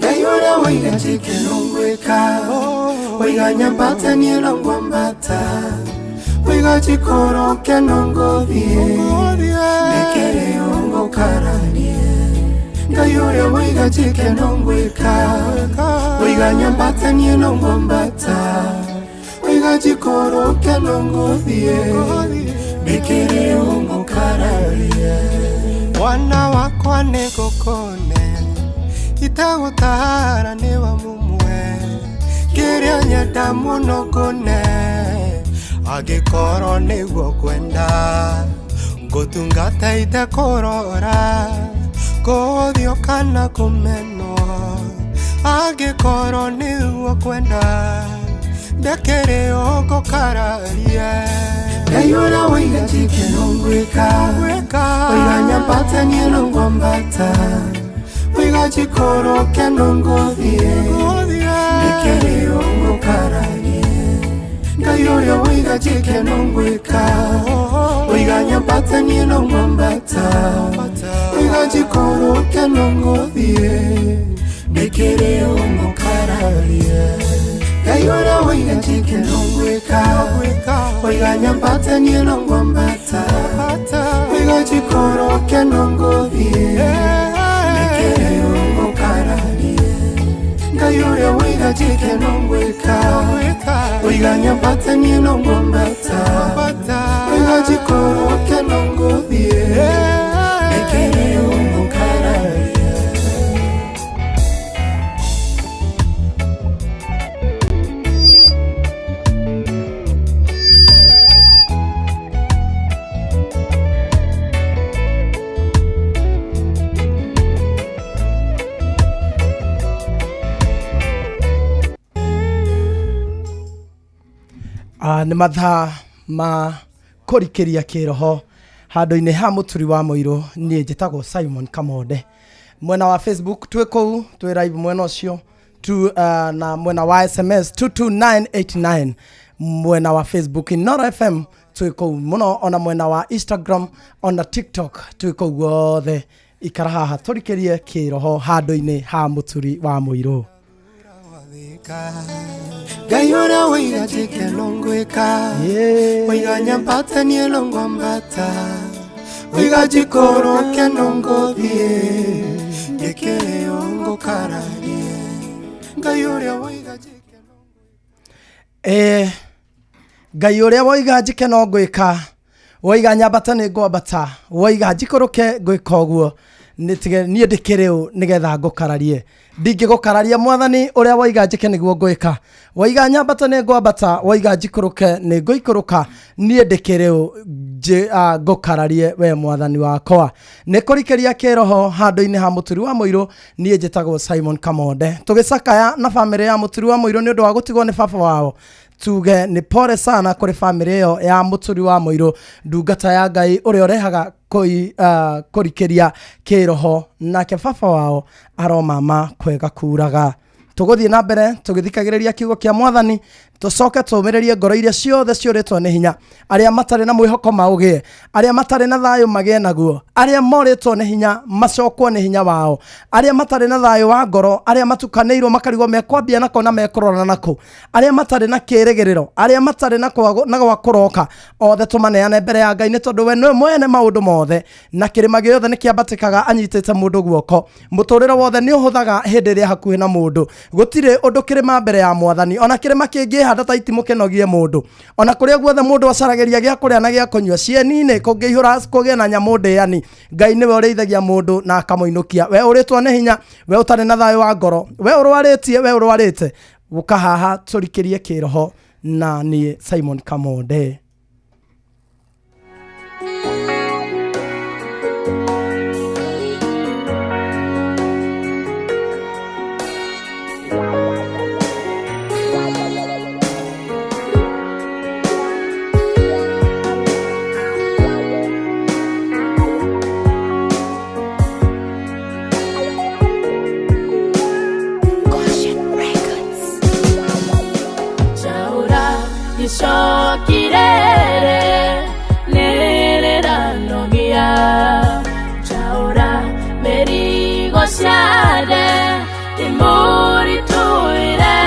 Ngai ũrĩa woiga njĩke no ngwĩka, woiga nyambate niĩ no ngwambata, woiga njikũrũke no ngũthiĩ ndĩkĩrĩ ngũkararie. Ngai ũrĩa woiga njĩke no ngwĩka, woiga nyambate niĩ no ngwambata, woiga njikũrũke no ngũthiĩ ndĩkĩrĩ ngũkararie. Mwana wakwa nĩngũkũne itegũtahara nĩ wa mũmwe kĩrĩa nyenda mũno ngũne angĩkorwo nĩguo ngwenda ngũtungata itekũrora kũũthio kana kũmenwo angĩkorwo nĩguo kwenda ndĩkĩrĩ ngũkararie. Ngai ũrĩa woiga njĩke no ngwĩka, woiga nyambate niĩ no ngwambata, woiga njikũrũke no ngũthiĩ ndĩkĩrĩ ngũkararie. Ngai ũrĩa woiga njĩke no ngwĩka, woiga nyambate niĩ no ngwambata, woiga njikũrũke no ngũthiĩ ndĩkĩrĩ ngũkararie. Ngai ũrĩa woiga njĩke no ngwĩka, Oiga nyambata niĩ no ngwambata Oiga njikũrũke no ngũthiĩ Nĩkĩrĩ ũngũkararie Ngai ũrĩa woiga njĩke no ngwĩka Oiga nyambata niĩ no ngwambata Oiga njikũrũke no ngũthiĩ Nĩkĩrĩ ũngũkararie. Nĩ mathaa ma kũrikĩria kĩroho handũ-inĩ ha mũturi wa mũirũ. Niĩ njĩtagwo Simon Kamonde. Mwena wa Facebook twĩ kũu, twĩ live mwena ũcio tu, na mwena wa SMS 22989 mwena wa Facebook Inoro FM twĩ kũu mũno, ona mwena wa Instagram ona TikTok twĩ kũu guothe. Ikara haha tũrikĩrie kĩroho handũ-inĩ ha mũturi wa mũirũ. Ngai ũrĩa woiga njĩke no ngwĩka Oiga nyambata niĩ no ngwambata Oiga njikũrũke no ngũthiĩ Nĩkĩrĩ ũngũkararie Ngai ũrĩa woiga njĩke Ngai ũrĩa woiga njĩke no ngwĩka, woiga nyambata nĩ ngwambata, woiga njikũrũke ngwĩka ũguo. Niĩ ndĩkĩrĩ ũ nĩgetha ngũkararie? Ndingĩgũkararia mwathani, ũrĩa woiga njĩke nĩguo ngwĩka. Woiga nyambata nĩ ngwambata, woiga njikũrũke nĩ ngũikũrũka. Niĩ ndĩkĩrĩ ũ ngũkararie we mwathani wakwa? Nĩ kũrikĩria kĩroho handũ-inĩ ha mũturi wa mũirũ. Niĩ njĩtagwo Simon Kamonde. Tũgĩcakaya na bamĩrĩ ya mũturi wa mũirũ nĩ ũndũ wa gũtigwo nĩ baba wao. Tuge nĩ pole sana kũrĩ bamĩrĩ ĩyo ya mũturi wa mũirũ, ndungata ya Ngai ũrĩa ũrehaga kũrikĩria kĩroho, nake baba wao aromama kwega kuraga. Tũgũthiĩ na mbere tũgĩthikagĩrĩria kiugo kĩa mwathani, tũcoke tũũmĩrĩrie ngoro iria ciothe ciũrĩtwo nĩ hinya, arĩa matarĩ na mwĩhoko maũgĩe, arĩa matarĩ na thayũ magĩe naguo, arĩa morĩtwo nĩ hinya macokwo nĩ hinya wao, arĩa matarĩ na thayũ wa ngoro, arĩa matukanĩirwo makarigwo mekwambia nako na mekũrora nako, arĩa matarĩ na kĩrĩgĩrĩro, arĩa matarĩ na gwa kũroka, othe tũmaneane mbere ya Ngai, nĩ tondũ we nĩwe mwene maũndũ mothe, na kĩrĩma gĩothe nĩ kĩambatĩkaga anyitĩte mũndũ guoko. Mũtũrĩre wothe nĩ ũhũthaga hĩndĩ ĩrĩa hakuhĩ na mũndũ. Gũtirĩ ũndũ kĩrĩma mbere ya mwathani, ona kĩrĩma kĩngĩhanda ta itimũ kĩnogie mũndũ. Ona kũrĩa guothe mũndũ acaragĩria gĩa kũrĩa na gĩa kũnyua, cieni-inĩ kũngĩihũra kũgĩe na nyamũ ndĩani, Ngai nĩwe ũrĩithagia mũndũ na akamũinũkia. We ũrĩtwo nĩ hinya, we ũtarĩ na thayũ wa ngoro, we ũrwarĩtie, we ũrwarĩte, gũka haha tũrikĩrie kĩroho na niĩ Simon Kamonde. Icokirere nĩrĩranogia njaũra mĩrigo ciathe ndĩmũritũire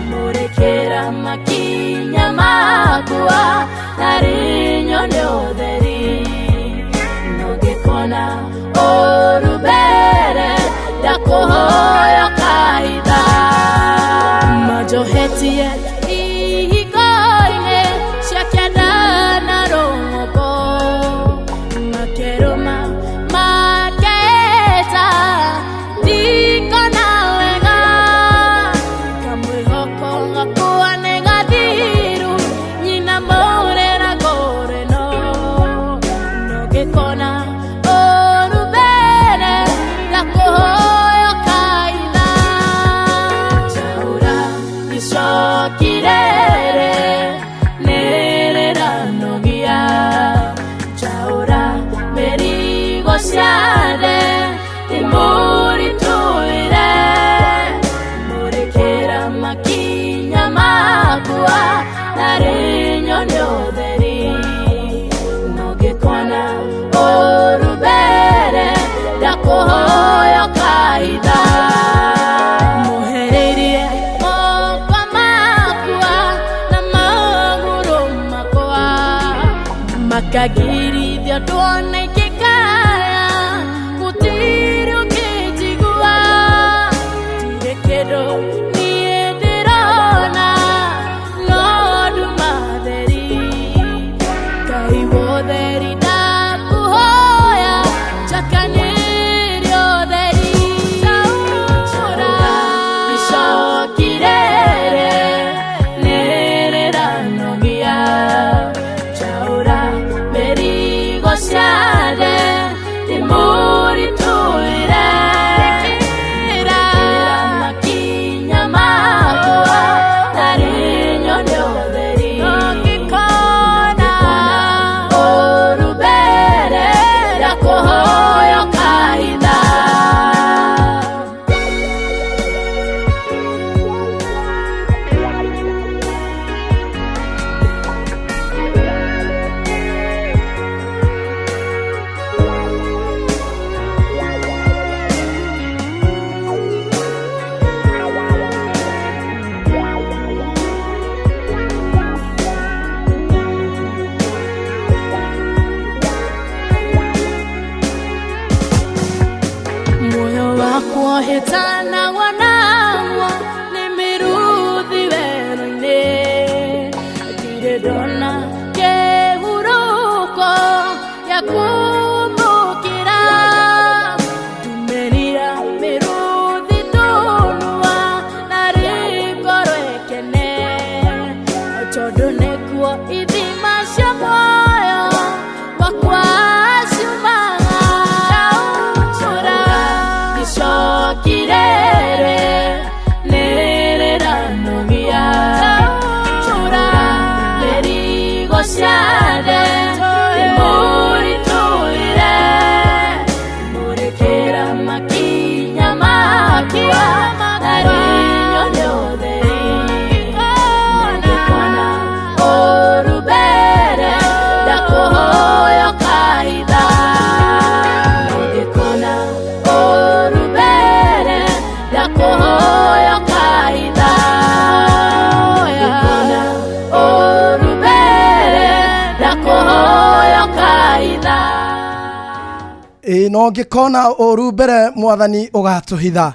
mũrĩkĩra makinya makwa narĩ nyone ũtheri nongĩkona ũru mbere ndakũhoya kaitha majohetie Wakwa hĩtanagwo naguo nĩ mĩruthi werũ-inĩ ndirĩ ndona kĩhurũko gĩa kũmũkĩra ndumĩrira mĩruthi tũnua na rĩngoro ĩkene tondũ nĩkuo ithima cia muoyo wakwa ciumaga ndaũra icoki rĩrĩ nĩrĩranogia ndaũra mĩrigo ciathe nĩmũritũhĩre mũrĩkĩra makinya makwa na rinyo nĩ ũtheri ngĩkona ũru mbere ndakũhoya kahitha ngĩkona ũru mbere ndakũhoya kahitha ngĩkona ũru mbere ndakũhoya kahitha. Ĩ no ngĩkona ũru mbere mwathani ũgatũhitha,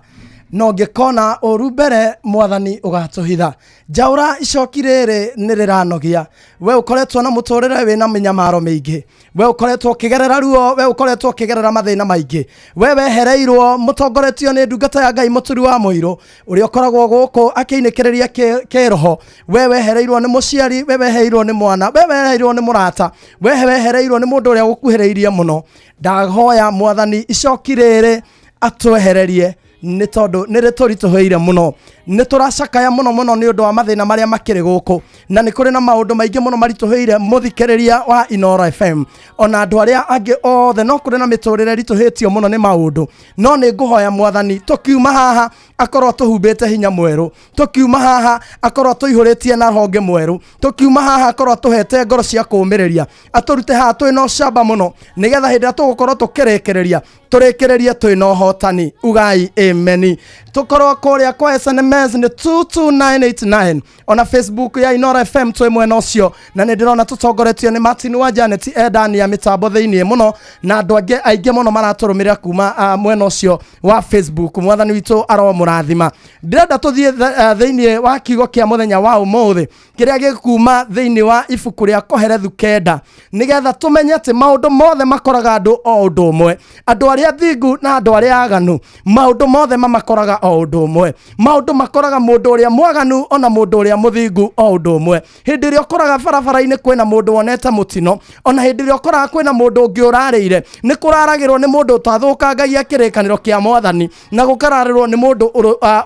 no ngĩkona ũru mbere mwathani ũgatũhitha. Njaũra icoki rĩrĩ nĩ rĩranogia. We ũkoretwo na mũtũrĩre wĩna mĩnyamaro mĩingĩ, we ũkoretwo ũkĩgerera ruo, we ũkoretwo ũkĩgerera mathĩna maingĩ, we wehereirwo mũtongoretio nĩ ndungata ya Ngai mũturi wa mũirũ ũrĩa ũkoragwo gũkũ akĩinĩkĩrĩria kĩroho. We wehereirwo nĩ mũciari, we wehereirwo nĩ mwana, we wehereirwo nĩ mũrata, we wehereirwo nĩ mũndũ ũrĩa gũkuhĩrĩirie mũno. Ndahoya mwathani icoki rĩrĩ atwehererie nĩ tondũ nĩ rĩtũritũhĩire mũno, nĩ tũracakaya mũno mũno nĩ ũndũ wa mathĩna marĩa makĩrĩ gũkũ, na nĩ kũrĩ na maũndũ maingĩ mũno maritũhĩire mũthikĩrĩria wa Inoro FM ona andũ arĩa angĩ othe, no kũrĩ na mĩtũrĩre ĩritũhĩtio mũno nĩ maũndũ. No nĩ ngũhoya mwathani tũkiuma haha akorwo tũhumbĩte hinya mwerũ, tũkiuma haha akorwo tũihũrĩtie na honge mwerũ, tũkiuma haha akorwo tũhete ngoro cia kũũmĩrĩria, atũrute haha twĩna ũcamba mũno, nĩgetha hĩndĩ ĩrĩa tũgũkorwo tũkĩrĩkĩrĩria tũrĩkĩrĩrie twĩna ũhotani. Ugai ameni. Tũkorwo kũrĩa kwa SMS nĩ 22989, ona Facebook ya Inoro FM twĩ mwena ũcio, na nĩ ndĩrona tũtongoretio nĩ Martin wa Janet Edani ya mĩtambo thĩinĩ mũno, na andũ angĩ aingĩ mũno maratũrũmĩrĩra kuma mwena ũcio wa Facebook. Mwathani witũ aromũrathima. Ndĩrenda tũthiĩ thĩinĩ wa kiugo kĩa mũthenya wa ũmũthĩ kĩrĩa gĩkuma thĩinĩ wa ibuku rĩa Koherethu 9, nĩgetha tũmenye atĩ maũndũ mothe makoraga andũ o ũndũ ũmwe, andũ arĩa thingu na andũ arĩa aganu, maũndũ mothe mamakoraga o ũndũ ũmwe. Maũndũ makoraga mũndũ ũrĩa mwaganu ona mũndũ ũrĩa mũthingu o ũndũ ũmwe. Hĩndĩ ĩrĩa ũkoraga barabara-inĩ kwĩna mũndũ wonete mũtino, ona hĩndĩ ĩrĩa ũkoraga kwĩna mũndũ ũngĩ ũrarĩire, nĩ kũraragĩrwo nĩ mũndũ ũtathũkangagia kĩrĩkanĩro kĩa mwathani, na gũkararĩrwo nĩ mũndũ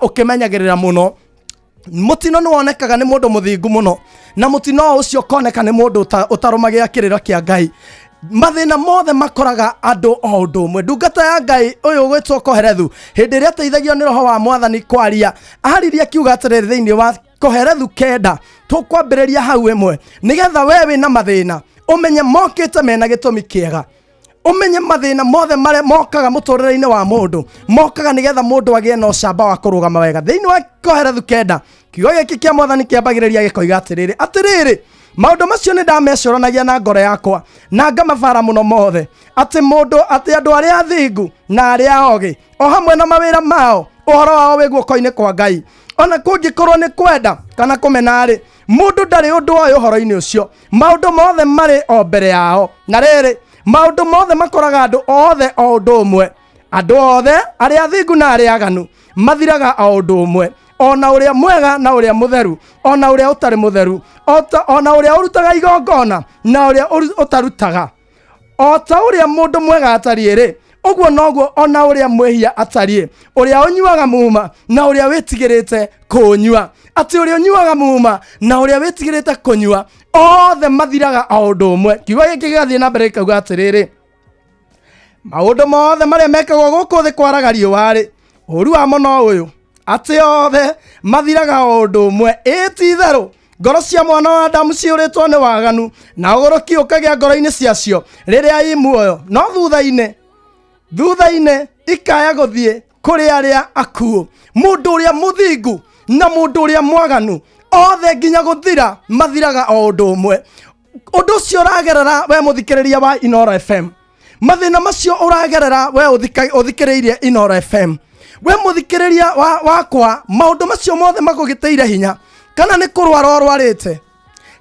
ũkĩmenyagĩrĩra mũno. Mũtino nĩ wonekaga nĩ mũndũ mũthingu mũno, na mũtino ũcio ũkoneka nĩ mũndũ ũtarũmagĩra kĩrĩra kĩa Ngai. Mathĩna mothe makoraga andũ o ũndũ ũmwe. Ndungata ya Ngai ũyũ ũgwĩtwo Koherethu, hĩndĩ ĩrĩa ateithagio nĩ roho wa mwathani kwaria, aririe akiuga atĩrĩrĩ thĩinĩ wa Koherethu 9, tũkwambĩrĩria hau ĩmwe, nĩgetha we wĩna mathĩna ũmenye mokĩte mena gĩtũmi kĩega, ũmenye mathĩna mothe marĩa mokaga mũtũrĩre-inĩ wa mũndũ mokaga nĩgetha mũndũ agĩe na ũcamba wa kũrũgama wega. Thĩinĩ wa Koherethu 9, kiugo gĩkĩ kĩa mwathani kĩambagĩrĩria gĩkoiga atĩrĩrĩ, atĩrĩrĩ, maũndũ macio nĩ ndamecũranagia na ngoro yakwa na ngamabara mũno mothe, atĩ mũndũ, atĩ andũ arĩa athingu na arĩa ogĩ o hamwe na mawĩra mao, ũhoro wao wĩ guoko-inĩ kwa Ngai. Ona kũngĩkorwo nĩ kwenda kana kũmena-rĩ, mũndũ ndarĩ ũndũ oĩ ũhoro-inĩ ũcio. Maũndũ mothe marĩ o mbere yao. Na rĩrĩ, maũndũ mothe makoraga andũ othe o ũndũ ũmwe. Andũ othe arĩa athingu na arĩa aganu mathiraga o ũndũ ũmwe, ona ũrĩa mwega na ũrĩa mũtheru, ona ũrĩa ũtarĩ mũtheru, ona ũrĩa ũrutaga igongona na ũrĩa ũtarutaga. O ta ũrĩa mũndũ mwega atariĩ-rĩ, ũguo noguo ona ũrĩa mwĩhia atariĩ, ũrĩa ũnyuaga muma na ũrĩa wĩtigĩrĩte kũnyua. Atĩ ũrĩa ũnyuaga muma na ũrĩa wĩtigĩrĩte kũnyua, othe mathiraga o ũndũ ũmwe. Kiugo gĩkĩ gĩgathiĩ na mbere gĩkauga atĩrĩrĩ, maũndũ mothe marĩa mekagwo gũkũ thĩ kwaraga riũa-rĩ, ũũru wamo no ũyũ, atĩ othe mathiraga o ũndũ ũmwe. Ĩ ti itherũ, ngoro cia mwana wa Adamu ciyũrĩtwo nĩ waganu, na ũgũrũki ũkagĩa ngoro-inĩ ciacio rĩrĩa i muoyo, no thutha-inĩ ikaya gũthiĩ kũrĩ arĩa akuũ. Mũndũ ũrĩa mũthingu na mũndũ ũrĩa mwaganu othe nginya gũthira mathiraga o ũndũ ũmwe. Ũndũ ũcio ũragerera we mũthikĩrĩria wa Inoro FM, Mathĩna macio ũragerera we ũthikĩrĩirie Inooro FM, we mũthikĩrĩria wakwa, maũndũ macio mothe makũgĩtĩire hinya, kana nĩ kũrwara ũrwarĩte,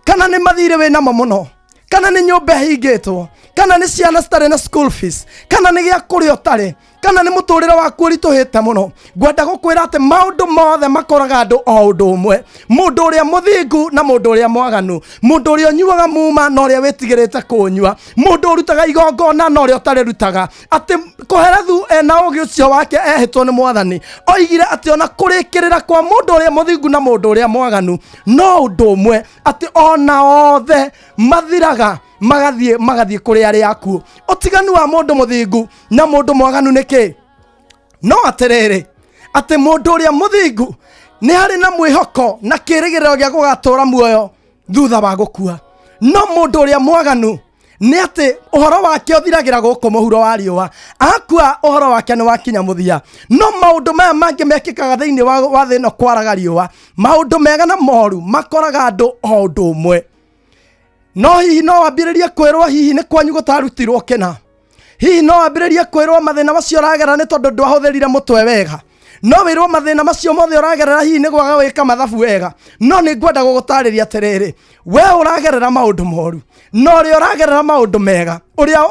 kana nĩ mathirĩ wĩ namo mũno, kana nĩ nyũmba ĩhingĩtwo, kana nĩ ciana citarĩ na school fees, kana nĩ gĩa kũrĩa ũtarĩ, kana nĩ mũtũrĩre waku ũritũhĩte mũno, ngwenda gũkwĩra atĩ maũndũ mothe makoraga andũ o ũndũ ũmwe, mũndũ ũrĩa mũthingu na mũndũ ũrĩa mwaganu, mũndũ ũrĩa ũnyuaga muma na ũrĩa wĩtigĩrĩte kũnyua, mũndũ ũrutaga igongona na ũrĩa ũtarĩrutaga. Atĩ Kohelethu ena ũgĩ ũcio wake ehĩtwo nĩ mwathani, oigire atĩ ona kũrĩkĩrĩra kwa mũndũ ũrĩa mũthingu na mũndũ ũrĩa mwaganu no ũndũ ũmwe, atĩ ona othe mathiraga magathiĩ kũrĩ arĩa akuũ. Ũtiganu wa mũndũ mũthingu na mũndũ mwaganu nĩ kĩ? No atĩrĩrĩ, atĩ mũndũ ũrĩa mũthingu nĩ harĩ na mwĩhoko na kĩĩrĩgĩrĩro gĩa gũgatũra muoyo thutha wa gũkua, no mũndũ ũrĩa mwaganu nĩ atĩ ũhoro wake ũthiragĩra gũkũ mũhuro wa riũa, akua ũhoro wake nĩ wakinya mũthia. No maũndũ maya mangĩ mekĩkaga thĩinĩ wa thĩ ĩno kwaraga riũa, maũndũ mega na moru makoraga andũ o ũndũ ũmwe. No hihi no wambĩrĩrie kwĩrwo hihi nĩ kwanyu gũtarutirwo kĩna, hihi no wambĩrĩrie kwĩrwo mathĩna macio ũragerera nĩ tondũ ndwahũthĩrire mũtwe wega, no wĩrwo mathĩna macio mothe ũragerera hihi nĩ gwaga gwĩka mathabu wega. No nĩ ngwenda gũgũtarĩria atĩrĩrĩ, we ũragerera maũndũ moru na ũrĩa ũragerera maũndũ mega, ũrĩa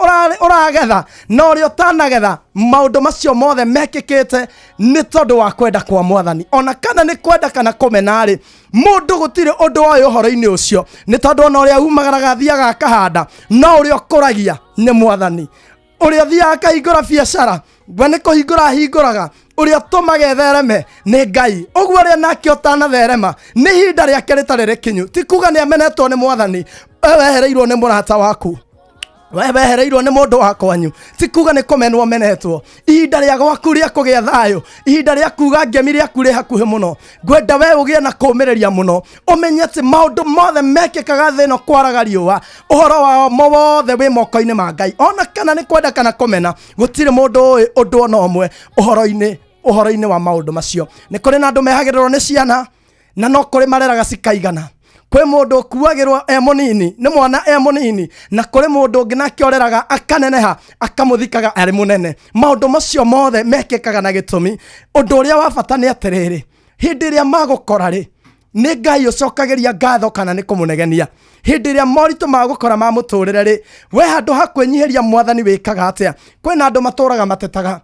ũragetha na ũrĩa ũtanagetha, maũndũ macio mothe mekĩkĩte nĩ tondũ wa kwenda kwa mwathani. Ona kana nĩ kwenda kana kũmena-rĩ, mũndũ gũtirĩ ũndũ oĩ ũhoro-inĩ ũcio, nĩ tondũ ona ũrĩa umagaraga athiaga akahanda, no ũrĩa ũkũragia nĩ mwathani. Ũrĩa ũthiaga akahingũra biacara, we nĩ kũhingũra ahingũraga, ũrĩa ũtũmaga ĩthereme nĩ Ngai. Ũguo ũrĩa nake ũtanatherema nĩ ihinda rĩake rĩtarĩ rĩkinyu, ti kuga nĩ amenetwo nĩ mwathani. We wehereirwo nĩ mũrata waku, we wehereirwo nĩ mũndũ wa kwanyu, ti kuga nĩ kũmenwo menetwo. Ihinda rĩa gwaku rĩa kũgĩa thayũ, ihinda rĩa kuga ngemi rĩaku rĩ hakuhĩ mũno. Ngwenda we ũgĩe na kũũmĩrĩria mũno, ũmenye atĩ maũndũ mothe mekĩkaga thĩ ĩno kwaraga riũa, ũhoro wao wothe wĩ moko-inĩ ma Ngai. Ona kana nĩ kwenda kana kũmena, gũtirĩ mũndũ ũĩ ũndũ ona ũmwe ũhoro-inĩ wa maũndũ macio. Nĩ kũrĩ na andũ mehagĩrĩrwo nĩ ciana, na no kũrĩ mareraga cikaigana. Kwĩ mũndũ ũkuagĩrwo e mũnini nĩ mwana e mũnini, na kũrĩ mũndũ ũngĩ nake ũreraga akaneneha akamũthikaga arĩ mũnene. Maũndũ macio mothe mekĩkaga na gĩtũmi. Ũndũ ũrĩa wa bata nĩ atĩrĩrĩ, hĩndĩ ĩrĩa magũkora rĩ, nĩ Ngai ũcokagĩria ngatho kana nĩ kũmũnegenia? Hĩndĩ ĩrĩa moritũ magũkora ma mũtũrĩre rĩ, we handũ ha kwĩnyihĩria mwathani wĩkaga atĩa? Kwĩna andũ matũraga matetaga,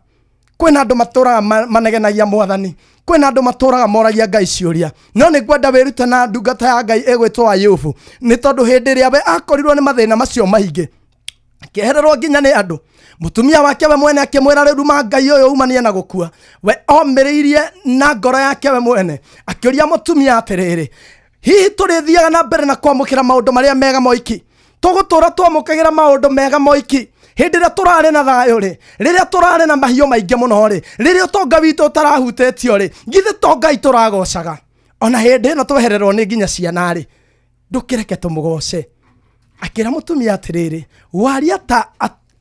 kwĩna andũ matũraga manegenagia mwathani, kwĩna andũ matũraga moragia Ngai ciũria. No nĩ ngwenda wĩrute na ndungata ya Ngai ĩgwĩtwo Ayubu, nĩ tondũ hĩndĩ ĩrĩa we akorirwo nĩ mathĩna macio maingĩ, akĩehererwo nginya nĩ andũ, mũtumia wake we mwene akĩmwĩra rĩu ruma Ngai ũyũ umanie na gũkua. We omĩrĩirie na ngoro yake we mwene, akĩũria mũtumia atĩrĩrĩ, hihi tũrĩthiaga na mbere na kwamũkĩra maũndũ marĩa mega moiki? Tũgũtũra twamũkagĩra maũndũ mega moiki hĩndĩ ĩrĩa tũrarĩ na thayũ rĩ, rĩrĩa tũrarĩ na mahiũ maingĩ mũno rĩ, rĩrĩa ũtonga witũ ũtarahutĩtio rĩ, githĩ to Ngai tũragocaga? Ona hĩndĩ ĩno twehererwo nĩ nginya ciana rĩ, ndũkĩreke tũmũgoce. Akĩra mũtumia atĩrĩrĩ, waria ta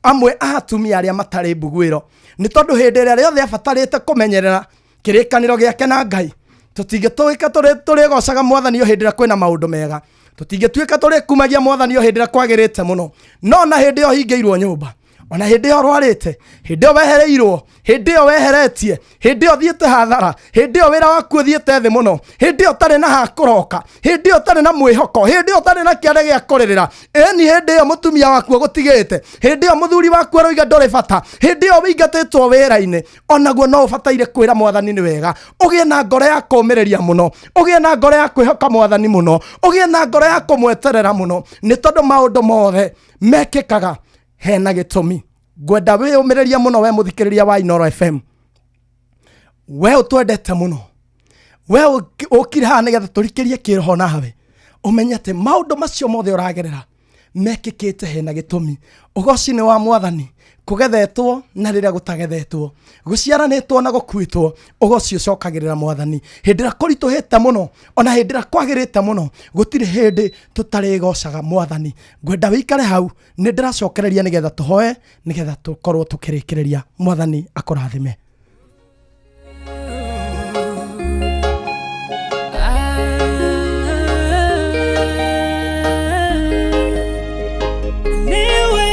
amwe a atumia arĩa matarĩ mbuguĩro, nĩ tondũ hĩndĩ ĩrĩa rĩothe abatarĩte kũmenyerera kĩrĩkanĩro gĩake na Ngai, tũtingĩtuĩka tũrĩgocaga mwathani o hĩndĩ ĩrĩa kwĩna maũndũ mega, tũtingĩtuĩka tũrĩkumagia mwathani o hĩndĩ ĩrĩa kwagĩrĩte mũno, no na hĩndĩ ĩyo hingĩirwo nyũmba, ona hĩndĩ ĩyo ũrwarĩte, hĩndĩ ĩyo wehereirwo, hĩndĩ ĩyo weheretie, hĩndĩ ĩyo ũthiĩte hathara, hĩndĩ ĩyo wĩra waku ũthiĩte thĩ mũno, hĩndĩ ĩyo ũtarĩ na ha kũroka, hĩndĩ ĩyo ũtarĩ na mwĩhoko, hĩndĩ ĩyo ũtarĩ na kĩande gĩa kũrĩrĩra, ĩni hĩndĩ ĩyo mũtumia waku agũtigĩte, hĩndĩ ĩyo mũthuri waku aroiga ndũrĩ bata, hĩndĩ ĩyo wĩingatĩtwo wĩra-inĩ, onaguo no ũbataire kwĩra mwathani nĩ wega, ũgĩe na ngoro ya kũũmĩrĩria mũno, ũgĩe na ngoro ya kwĩhoka mwathani mũno, ũgĩe na ngoro ya kũmweterera mũno, nĩ tondũ maũndũ mothe mekĩkaga hena gĩtũmi. Ngwenda wĩyũmĩrĩrie mũno we mũthikĩrĩria wa Inooro FM, we ũtwendete mũno, we ũkire haha nĩgetha tũrikĩrie kĩroho nawe, ũmenye atĩ maũndũ macio mothe ũragerera mekĩkĩte hena gĩtũmi. Ũgoci nĩ wa mwathani, kũgethetwo na rĩrĩa gũtagethetwo, gũciaranĩtwo na gũkuĩtwo, ũgoci ũcokagĩrĩra mwathani. Hĩndĩ ĩrĩa kũritũhĩte mũno, ona hĩndĩ ĩrĩa kwagĩrĩte mũno, gũtirĩ hĩndĩ tũtarĩgocaga mwathani. Ngwenda wĩikare hau, nĩ ndĩracokereria nĩgetha tũhoe, nĩgetha tũkorwo tũkĩrĩkĩrĩria. Mwathani akũrathime. Niwe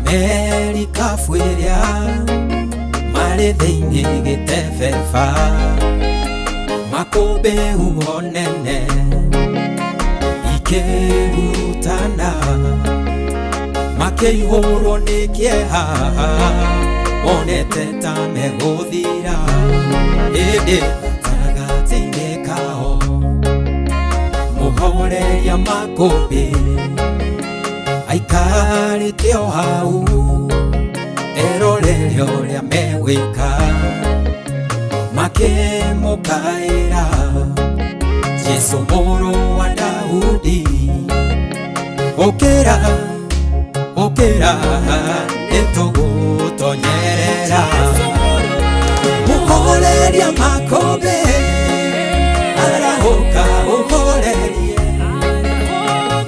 Merikabu ĩrĩa marĩ thĩinĩ gĩtebeba makũmbĩ huho nene ikĩhurutana makĩihũrwo nĩ kĩeha monete ta megũthira ĩndĩ gatagatĩ-inĩ kao mũhoreria makũmbĩ aikarĩte o hau erorere ũrĩa megwĩka makĩmũkaĩra Jesũ mũrũ wa Daudi ũkĩra ũkĩra nĩtũgũtonyerera mũhoreria makũmbĩ arahũka ũhorerie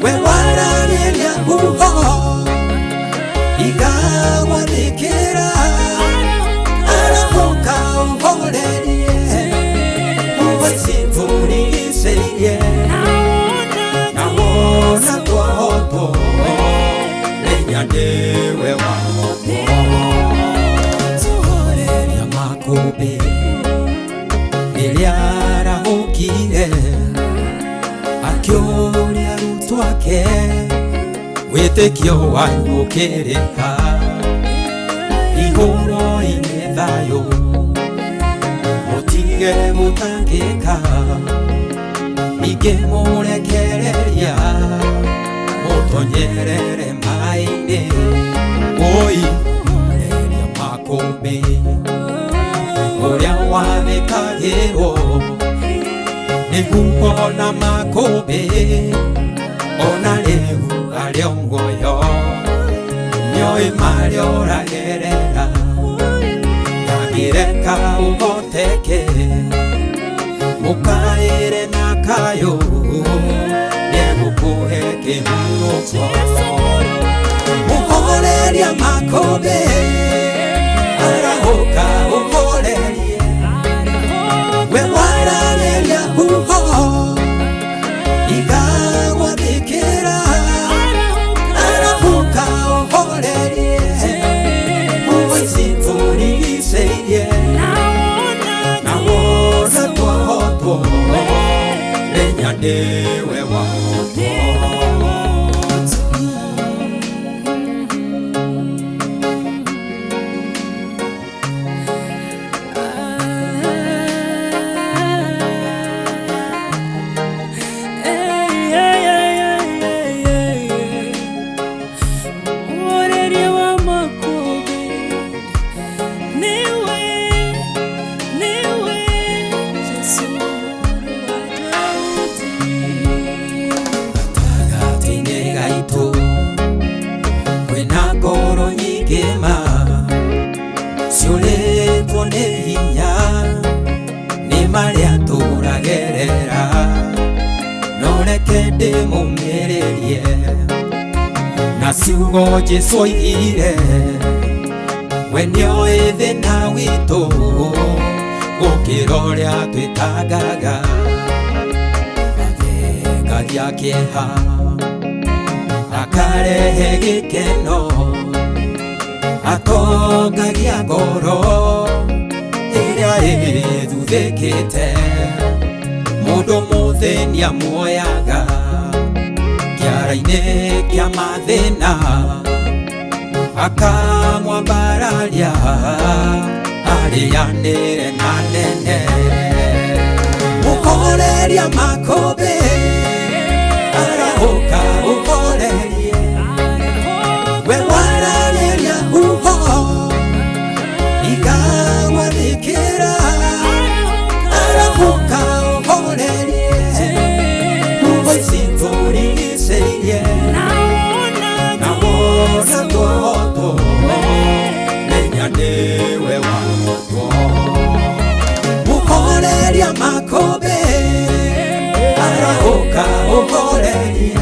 we waragĩria huho igagwathĩkĩra arahũka ũhorerie huho ici tũrigicĩirie na wona twahotwo menya nĩwe wahotwo tũhoreria makũmbĩ rĩrĩa arahũkire akĩũria arutwo ake wĩtĩkio wanyu ũkĩrĩ ha igũrũ-inĩ thayũ mũtige gũtangĩka ningĩ mũrekereria mũtonyerere maĩ-inĩ woi mũhoreria makũmbĩ ũrĩa wathĩkagĩrwo nĩ huho na makũmbĩ ona rĩu arĩ o muoyo nĩoĩ marĩa ũragerera ndangĩreka ũhoteke mũkaĩre na kayũ nĩegũkũhe kĩhurũko mũhoreria makũmbĩ arahũka ũhorerie we waragĩria huho igagwathĩkĩra arahũka ũhorerie huho ici tũrigicĩirie na wona twahotwo menya nĩwe wahotwo. Mũhoreria wa makũmbĩ nĩwe nĩwe Jesũ mũrũ wa Daudi. Gatagatĩ-inĩ gaitũ kwĩna ngoro nyingĩ ma ciũrĩtwo nĩ hinya nĩ marĩa tũragerera no reke ndĩmũmĩrĩrie na ciugo Jesũ oigire we nĩoĩ thĩna witũ gũkĩra ũrĩa twĩtangaga athengagia kĩeha akarehe gĩkeno atongagia ngoro ĩrĩa ĩthuthĩkĩte mũndũ mũthĩni amuoyaga kĩara-inĩ kĩa mathĩna akamwambararia arĩanĩre na nene mũhoreria makũmbĩ arahũka ũhorerie we waragĩria huho igagwathĩkĩra arahũka ũhorerie huho ici tũrigicĩirie na wona twahotwo menya nĩwe wahotwo mũhoreria makũmbĩ arahũka ũhorerie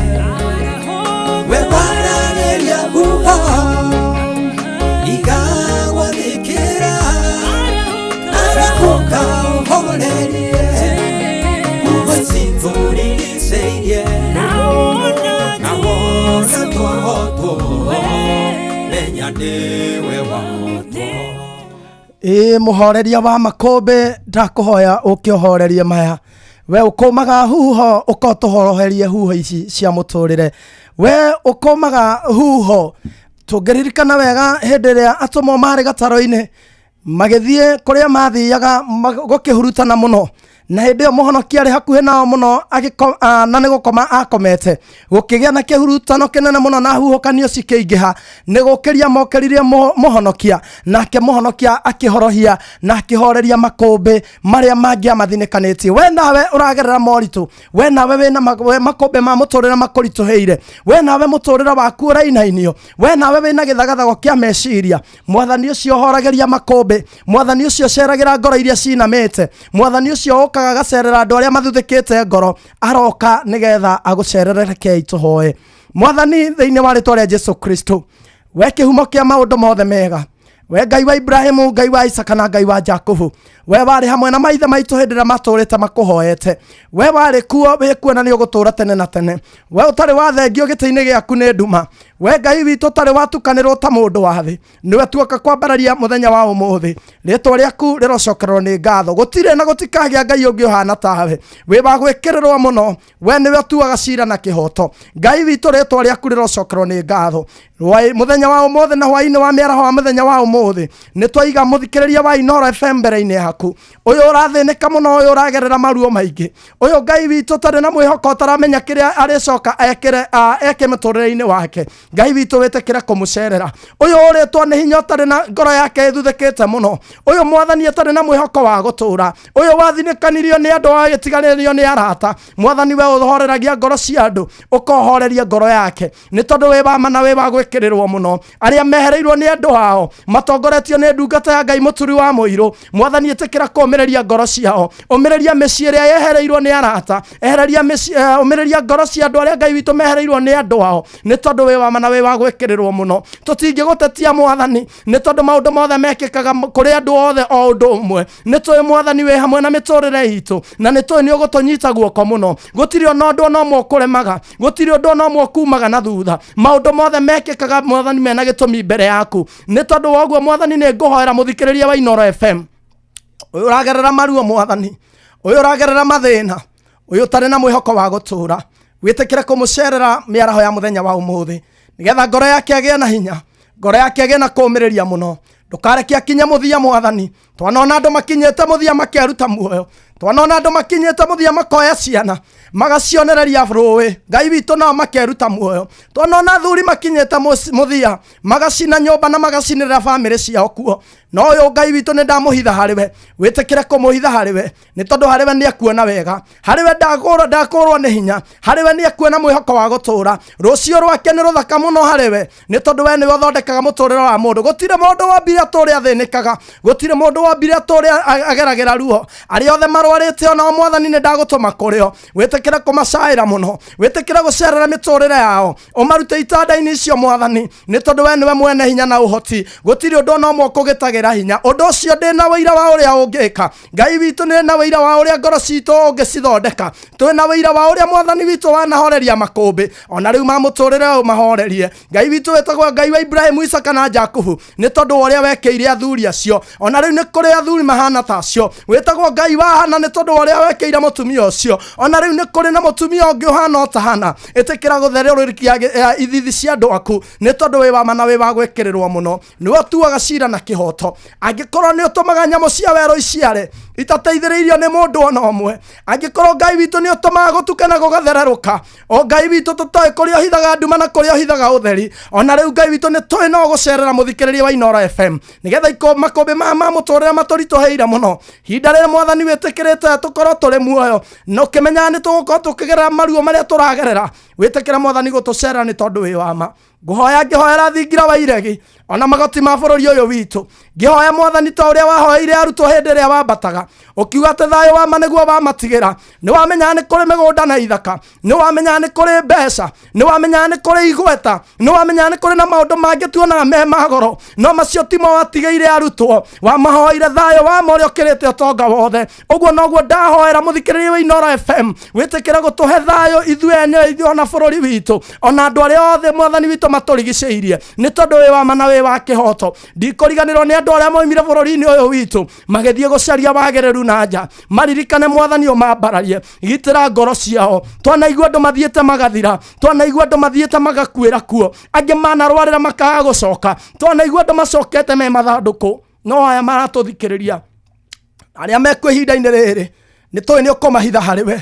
we waragĩria huho igagwathĩkĩra arahũka ũhorerie huho ici tũrigicĩirie na wona twahotwo Menya ndĩwe wahotwo. Ĩ mũhoreria wa makũmbĩ, ndakũhoya ũke ũhorerie maya. We ũkũmaga huho, ũka ũtũhoroherie huho ici cia mũtũrĩre. We ũkũmaga huho, tũngĩririkana wega hĩndĩ ĩrĩa atũmwo marĩ gatarũ-inĩ magĩthiĩ kũrĩa mathiaga gũkĩhurutana mũno, na hĩndĩ ĩyo mũhonokia arĩ hakuhĩ nao mũno na nĩ gũkoma akomete, gũkĩgĩa na kĩhurutano kĩnene mũno na huhũkanio cikĩingĩha, nĩ gũkĩria mokĩririe mũhonokia, nake mũhonokia akĩhorohia na akĩhoreria makũmbĩ marĩa mangĩamathinĩkanĩtie. We nawe ũragerera moritũ, we nawe wĩna makũmbĩ ma mũtũrĩre makũritũhĩire, we nawe mũtũrĩre waku ũrainainio, we nawe wĩna gĩthagathago kĩa meciria, mwathani ũcio ũhoragĩria makũmbĩ, mwathani ũcio ũceragĩra ngoro iria cinamĩte, mwathani ũcio ũkaga agacerera andũ arĩa mathuthĩkĩte ngoro, aroka nĩgetha agũcerere. Rekei tũhoe. Mwathani, thĩinĩ wa rĩtwa rĩa Jesu Kristo, we kĩhumo kĩa maũndũ mothe mega, we Ngai wa Ibrahimu, Ngai wa Isaka na Ngai wa Jakubu, we warĩ hamwe na maithe maitũ hĩndĩ ĩrĩa matũrĩte makũhoete, we warĩ kuo, wĩ kuo na nĩ ũgũtũra tene na tene, we ũtarĩ wathengio gĩtĩ-inĩ gĩaku nĩ nduma, we Ngai witũ ũtarĩ watukanĩrwo ta mũndũ wa thĩ, nĩwe tuoka kwambararia mũthenya wa ũmũthĩ. Rĩtwa rĩaku rĩrocokererwo nĩ ngatho. Gũtirĩ na gũtikagĩa Ngai ũngĩ ũhana tawe, wĩ wa gwĩkĩrĩrwo mũno, we nĩwe ũtuaga cira na kĩhoto. Ngai witũ, rĩtwa rĩaku rĩrocokererwo nĩ ngatho. Mũthenya wa ũmũthĩ na hwaĩ-inĩ wa mĩaraho wa mũthenya wa ũmũthĩ, nĩ twaiga mũthikĩrĩria wa Inooro FM mbere-inĩ yaku, ũyũ ũrathĩnĩka mũno, ũyũ ũragerera maruo maingĩ, ũyũ Ngai witũ ũtarĩ na mwĩhoko, ũtaramenya kĩrĩa arĩcoka ekĩre eke mũtũrĩre-inĩ wake. Ngai witũ, wĩtĩkĩre kũmũcerera. Ũyũ ũrĩtwo nĩ hinya, ũtarĩ na ngoro yake ĩthuthĩkĩte mũno, ũyũ mwathani ũtarĩ na mwĩhoko wa gũtũra, ũyũ wathinĩkanirio nĩ andũ, agĩtiganĩrio nĩ arata, mwathani we ũhoreragia ngoro cia andũ, ũkohoreria ngoro yake, nĩ tondũ wĩ wa ma na wĩ wa gwĩkĩrĩrwo mũno. Arĩa mehereirwo nĩ andũ ao matongoretio nĩ ndungata ya Ngai mũturi wa mũirũ, mwathani ĩtĩkĩra kũũmĩrĩria ngoro ciao, ũmĩrĩria mĩciĩ ĩrĩa yehereirwo nĩ arata, ehereria mĩciĩ, ũmĩrĩria ngoro cia andũ arĩa Ngai witũ mehereirwo nĩ andũ ao, nĩ tondũ wĩ wa ma na wĩ wa gwĩkĩrĩrwo mũno. Tũtingĩgũtetia mwathani, nĩ tondũ maũndũ mothe mekĩkaga kũrĩ andũ othe o ũndũ ũmwe. Nĩ tũĩ mwathani wĩ hamwe na mĩtũrĩre itũ, na nĩ tũĩ nĩ ũgũtũnyita guoko mũno. Gũtirĩ ona ũndũ ona ũmwe ũkũremaga, gũtirĩ ũndũ ona ũmwe ũkumaga na thutha. Maũndũ mothe mekĩkaga mwathani mena gĩtũmi mbere yaku. Nĩ tondũ wa ũguo mwathani, nĩ ngũhoera mũthikĩrĩria wa Inooro FM ũyũ ũragerera maruo, mwathani ũyũ ũragerera mathĩna, ũyũ ũtarĩ na mwĩhoko wa gũtũra, wĩtĩkĩre kũmũcerera mĩaraho ya mũthenya wa ũmũthĩ, nĩgetha ngoro yake agĩe na hinya, ngoro yake agĩe na kũũmĩrĩria mũno. Ndũkareke akinye mũthia mwathani. Twanona andũ makinyĩte mũthia makeruta muoyo, twanona andũ makinyĩte mũthia makoya ciana magacionereria rũĩ, Ngai witũ, nao makeruta muoyo. Twanona athuri makinyĩte mũthia magacina nyũmba na magacinĩrĩra bamĩrĩ ciao kuo. No ũyũ Ngai witũ nĩ ndamũhitha harĩ we, wĩtĩkĩre kũmũhitha harĩ we, nĩ tondũ harĩ we nĩ ekuona wega, harĩ we ndakũrwo nĩ hinya, harĩ we nĩ ekuona mwĩhoko wa gũtũra. Rũciũ rwake nĩ rũthaka mũno harĩ we, nĩ tondũ we nĩwe ũthondekaga mũtũrĩre wa mũndũ. Gũtirĩ mũndũ wombire atũre athĩnĩkaga, gũtirĩ mũndũ wombire atũre ageragĩra ruo. Arĩa othe marwarĩte onao mwathani nĩ ndagũtũma kũrĩ o, wĩtĩkĩre kũmacaĩra mũno, wĩtĩkĩre gũcerera mĩtũrĩre yao, ũmarute itanda-inĩ icio mwathani, nĩ tondũ we nĩwe mwene hinya na ũhoti. Gũtirĩ ũndũ ona ũmwe ũkũgĩtagĩra hinya ũndũ ũcio. Ndĩ na ũira wa ũrĩa ũngĩka Ngai witũ, nĩ na ũira wa ũrĩa ngoro citũ ũngĩcithondeka, twĩ na ũira wa ũrĩa mwathani witũ wanahoreria makũmbĩ ona rĩu ma mũtũrĩre ũyũ. Mahorerie Ngai witũ wĩtagwo Ngai wa Ibrahimu, Isaka na Jakubu, nĩ tondũ wa ũrĩa wekĩire athuri acio. Ona rĩu nĩ kũrĩ athuri mahana ta acio. Wĩtagwo Ngai wa Hana, nĩ tondũ wa ũrĩa wekĩire mũtumia ũcio. Ona rĩu nĩ kũrĩ na mũtumia ũngĩ ũhana o ta Hana. Ĩtĩkĩra gũtherũrĩkia ithithi cia andũ aku, nĩ tondũ wĩ wa ma na wĩ wa gwĩkĩrĩrwo mũno. Nĩwe ũtuaga cira na kĩhoto. Angĩkorwo nĩ ũtũmaga nyamũ cia werũ iciare itateithĩrĩirio nĩ mũndũ ona ũmwe, angĩkorwo Ngai witũ nĩ ũtũmaga gũtuke na gũgathererũka, o Ngai witũ tũtoĩ kũrĩa ũhithaga nduma na kũrĩa ũhithaga ũtheri, ona rĩu Ngai witũ nĩ tũĩ no gũcerera mũthikĩrĩria wa Inooro FM, nĩgetha makũmbĩ maya ma mũtũrĩre matũritũhĩire mũno. Ihinda rĩrĩ mwathani wĩtĩkĩrĩte tũkorwo tũrĩ muoyo, na ũkĩmenyaga nĩ tũgũkorwo tũkĩgerera maruo marĩa tũragerera, wĩtĩkĩre mwathani gũtũcerera, nĩ tondũ wĩ wa ma. Ngũhoya ngĩhoera thingira wa iregi ona magoti ma bũrũri ũyũ witũ, ngĩhoya mwathani ta ũrĩa wahoeire arutwo hĩndĩ ĩrĩa wambataga, ũkiuga atĩ thayũ wa ma nĩguo wamatigĩra. Nĩ wamenyaga nĩ kũrĩ mĩgũnda na ithaka, nĩ wamenyaga nĩ kũrĩ mbeca, nĩ wamenyaga nĩ kũrĩ igweta, nĩ wamenyaga nĩ kũrĩ na maũndũ mangĩ tuonaga me ma goro, no macio timo watigĩire arutwo. Wamahoeire thayũ wa ma ũrĩa ũkĩrĩte ũtonga wothe. Ũguo noguo ndahoera mũthikĩrĩria wa Inooro FM, wĩtĩkĩre gũtũhe thayũ ithuĩ enyewe, ithuĩ ona bũrũri witũ, ona andũ arĩa othe mwathani witũ. matũrigicĩirie nĩ tondũ wĩ wa ma na wĩ wa kĩhoto. Ndikũriganĩrwo nĩ andũ arĩa moimire bũrũri-inĩ ũyũ witũ magĩthiĩ gũcaria wagĩrĩru na nja, maririkane mwathani ũmambararie, gitĩra ngoro ciao. Twanaigua andũ mathiĩte magathira, twanaigua andũ mathiĩte magakuĩra kuo, angĩ manarwarĩra makaga gũcoka, twanaigua andũ macokete me mathandũkũ. No aya maratũthikĩrĩria arĩa mekuo ihinda-inĩ rĩrĩ, nĩ tũĩ nĩ ũkũmahitha harĩ we.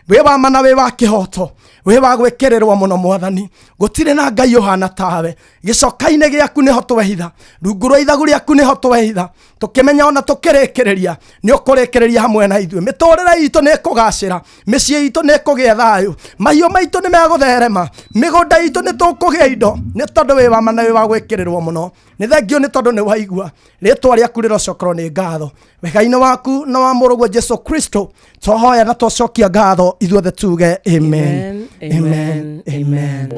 Wĩ wa ma na wĩ wa kĩhoto, wĩ wa gwĩkĩrĩrwo mũno mwathani, gũtirĩ na Ngai ũhana tawe. Gĩcoka-inĩ gĩaku nĩho twehitha, rungu rwa ithagu rĩaku nĩho twehitha, tũkĩmenya ona tũkĩrĩkĩrĩria nĩ ũkũrĩkĩrĩria hamwe na ithuĩ. Mĩtũrĩre itũ nĩ ĩkũgacĩra, mĩciĩ itũ nĩ ĩkũgĩa thayũ, mahiũ maitũ nĩ megũtherema, mĩgũnda itũ nĩ tũkũgĩa indo, nĩ tondũ wĩ wa ma na wĩ wa gwĩkĩrĩrwo mũno. Nĩ thengio nĩ tondũ nĩ waigua rĩtwa rĩaku rĩrocokerwo nĩ ngatho. Wega-inĩ waku na wa mũrũguo Jesu Kristo twahoya na twacokia ngatho ithuothe tuge amen, amen, amen.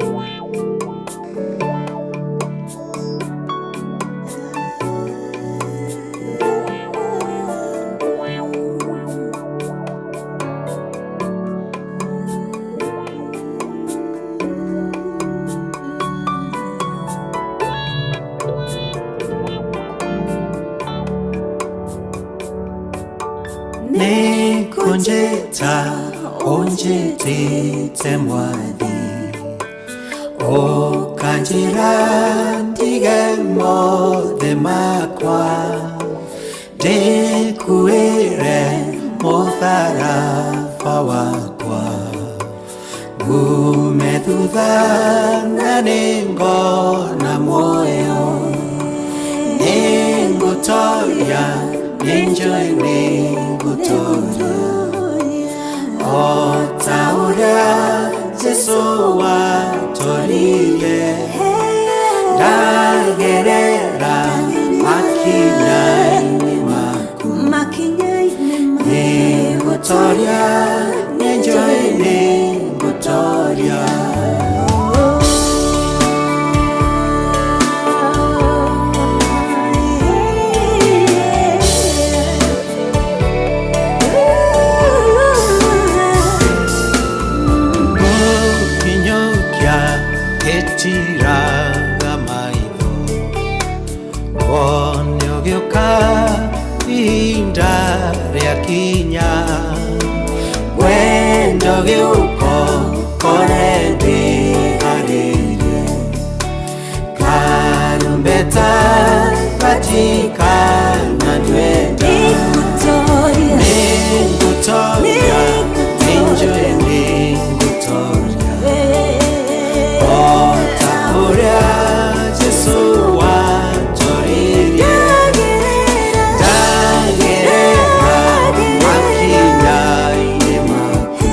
Nĩkũnjĩta ũnjĩtĩte mwathi, ũkanjĩra ndige mothe makwa, ndĩkuĩre mũtharaba wakwa, ngume thutha na nĩngona muoyo, nĩngũtoria nĩnjũĩ nĩngũtoria, o ta ũrĩa Jesũ watoririe, ndagerera makinya-inĩ maku, nĩngũtoria nĩnjũĩ nĩngũtoria. Gĩtiraga maitho wone ũgĩũka ihinda rĩakinya, wendo gĩũko kore ndĩharĩrie, karumbeta gatikana ndwenda, nĩngũtoria nĩnjũĩ nĩngũtoria, o ta ũrĩa Jesũ watoririe, ndagerera makinya-inĩ maku.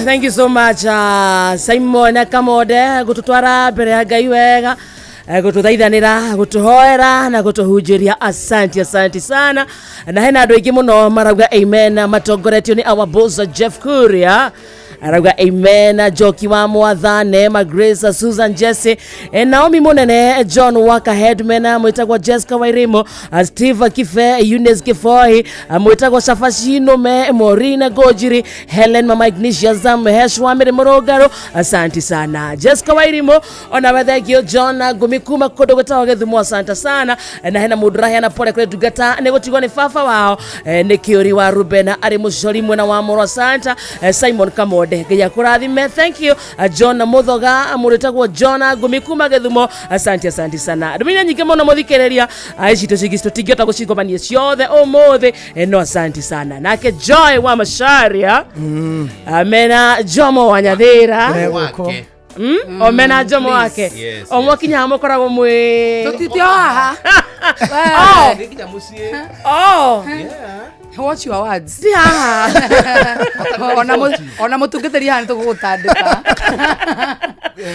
Thank you so much Simon Kamode gututwara mbere ya Ngai wega, gututhaithanira, gutuhoera na gutuhunjĩria. Asante, asante sana. Na hena andũ aingĩ mũno marauga amen, matongoretio nĩ our boss Jeff Kuria arauga amen, Njoki wa Mwathane, Magrace, Susan Jesse, Naomi Munene, John Waka Headman, mwĩtagwo Jessica Wairimo, Steve Kife, Eunice Kifoi, mwĩtagwo Shafashino Me, Maureen Gojiri, Helen Mama Ignatia Zam, Heshwa Miri Mũrũngarũ. Asante sana Jessica Wairimo, ona thank you John Ngumi kuma kũndũ gwĩtagwo Gĩthumo, asante sana. Na hena mũndũ ũraheana pole kũrĩ ndungata nĩ gũtigwo nĩ baba wao, nĩ Kĩũri wa Ruben arĩ mũcori mwena wa Mũrũ, asante. Simon Kamode, Ngai akũrathime, thank you. John Muthoga, mũrĩtagwo John Ngumi kuma Gĩthumo, asante, asante sana. Ndũmĩrĩri nyingĩ mũno mũthikĩrĩria, ici tũtingĩhota gũcigomania ciothe ũmũthĩ, no asante sana. Nake Joy wa Macharia, amena Jomo wa Nyathĩra, omena Jomo wake, o mwakinya haha mũkoragwo mwĩ Tũtitio haha. Oh. Oh. Watch your words. Ti haha. Ona mũtungatĩri haha nĩtũgũgũtandĩka.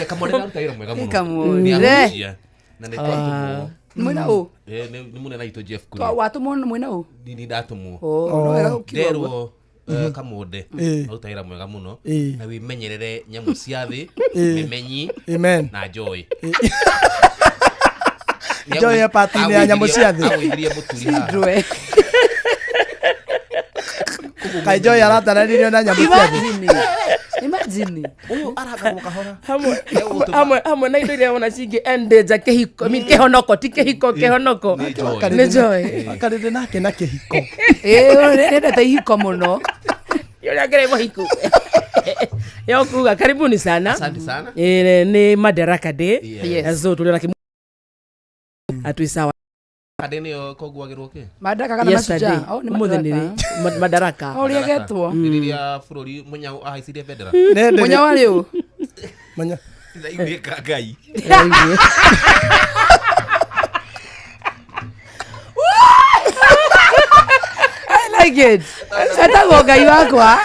Kamore aruta wĩra mwega mũno. Kamore. Nĩ ahunjia. Na nĩ twatũmwo. Nĩ mwĩna ũ? Nĩ mũnene witũ Jeff Kuria. Watũmwo nĩ mwĩna ũ? Ni ndatũmwo. Oh, no wega gũkiuga Nderwo ũguo. Kamunde aruta wĩra mwega mũno na wĩmenyerere nyamũ cia thĩ, memenyi Amen. na joy. Joy e part-inĩ ya nyamũ cia thĩ. Agũithirie mũturi haha. Children. Kaĩ Joy arataranirio na nyamũ cia thĩ. Imagine. Imagine. Ũyũ arahangagwo kahora. Hamwe hamwe hamwe na indo iria wona cingĩ endanger kĩhiko, I mean kĩhonoko, ti kĩhiko, kĩhonoko. Nĩ joy. Akarĩrĩ nake na kĩhiko. Ĩĩ, nĩendete ihiko mũno. Yule angere mohiku. Yo kuga karibuni sana. Asante sana. Eh, nĩ Madaraka Day. Yes. So tũrĩ na kĩmu atwĩ sawa. Kade nĩyo kũguagĩrwo kĩ? Madaraka kana Yesterday. mashujaa? Oh, nĩ Ũmũthĩ nĩ Madaraka. rĩ? Madaraka. O ũrĩa getwo. Nĩ rĩrĩa bũrũri Mũnyau ahaicirie bendera. Mũnyau arĩ ũ? Mũnyau. Ndĩraiguĩka Ngai. I like it. Etagwo Ngai wakwa.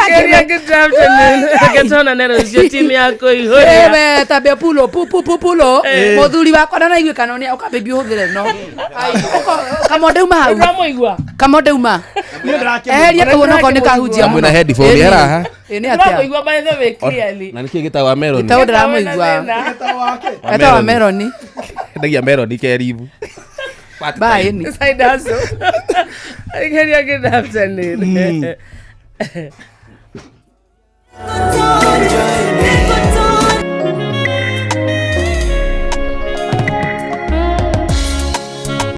Geria good afternoon. Reke rũciũ timu ya kũihũria. Ewe tambia pulo pu pu pu pulo. Eh. Muthuri wakwa ndanaiguĩka no nĩ ũka baby ũhũthĩre no. Kamonde uma hau. Ndĩramũigua. Kamonde uma. Eheria kau onako nĩ kahunjia mũno. Mwĩna headphone Ĩni. haraha? Ĩ, nĩ atĩa? Ndĩramũigua by the way clearly. Na nĩkĩĩ gĩtagwo meroni? Gĩtagwo ndĩramũigua. Etagwo meroni. Endagia meroni keribu. Bye ni. Side hustle. Geria good afternoon. Enjoy.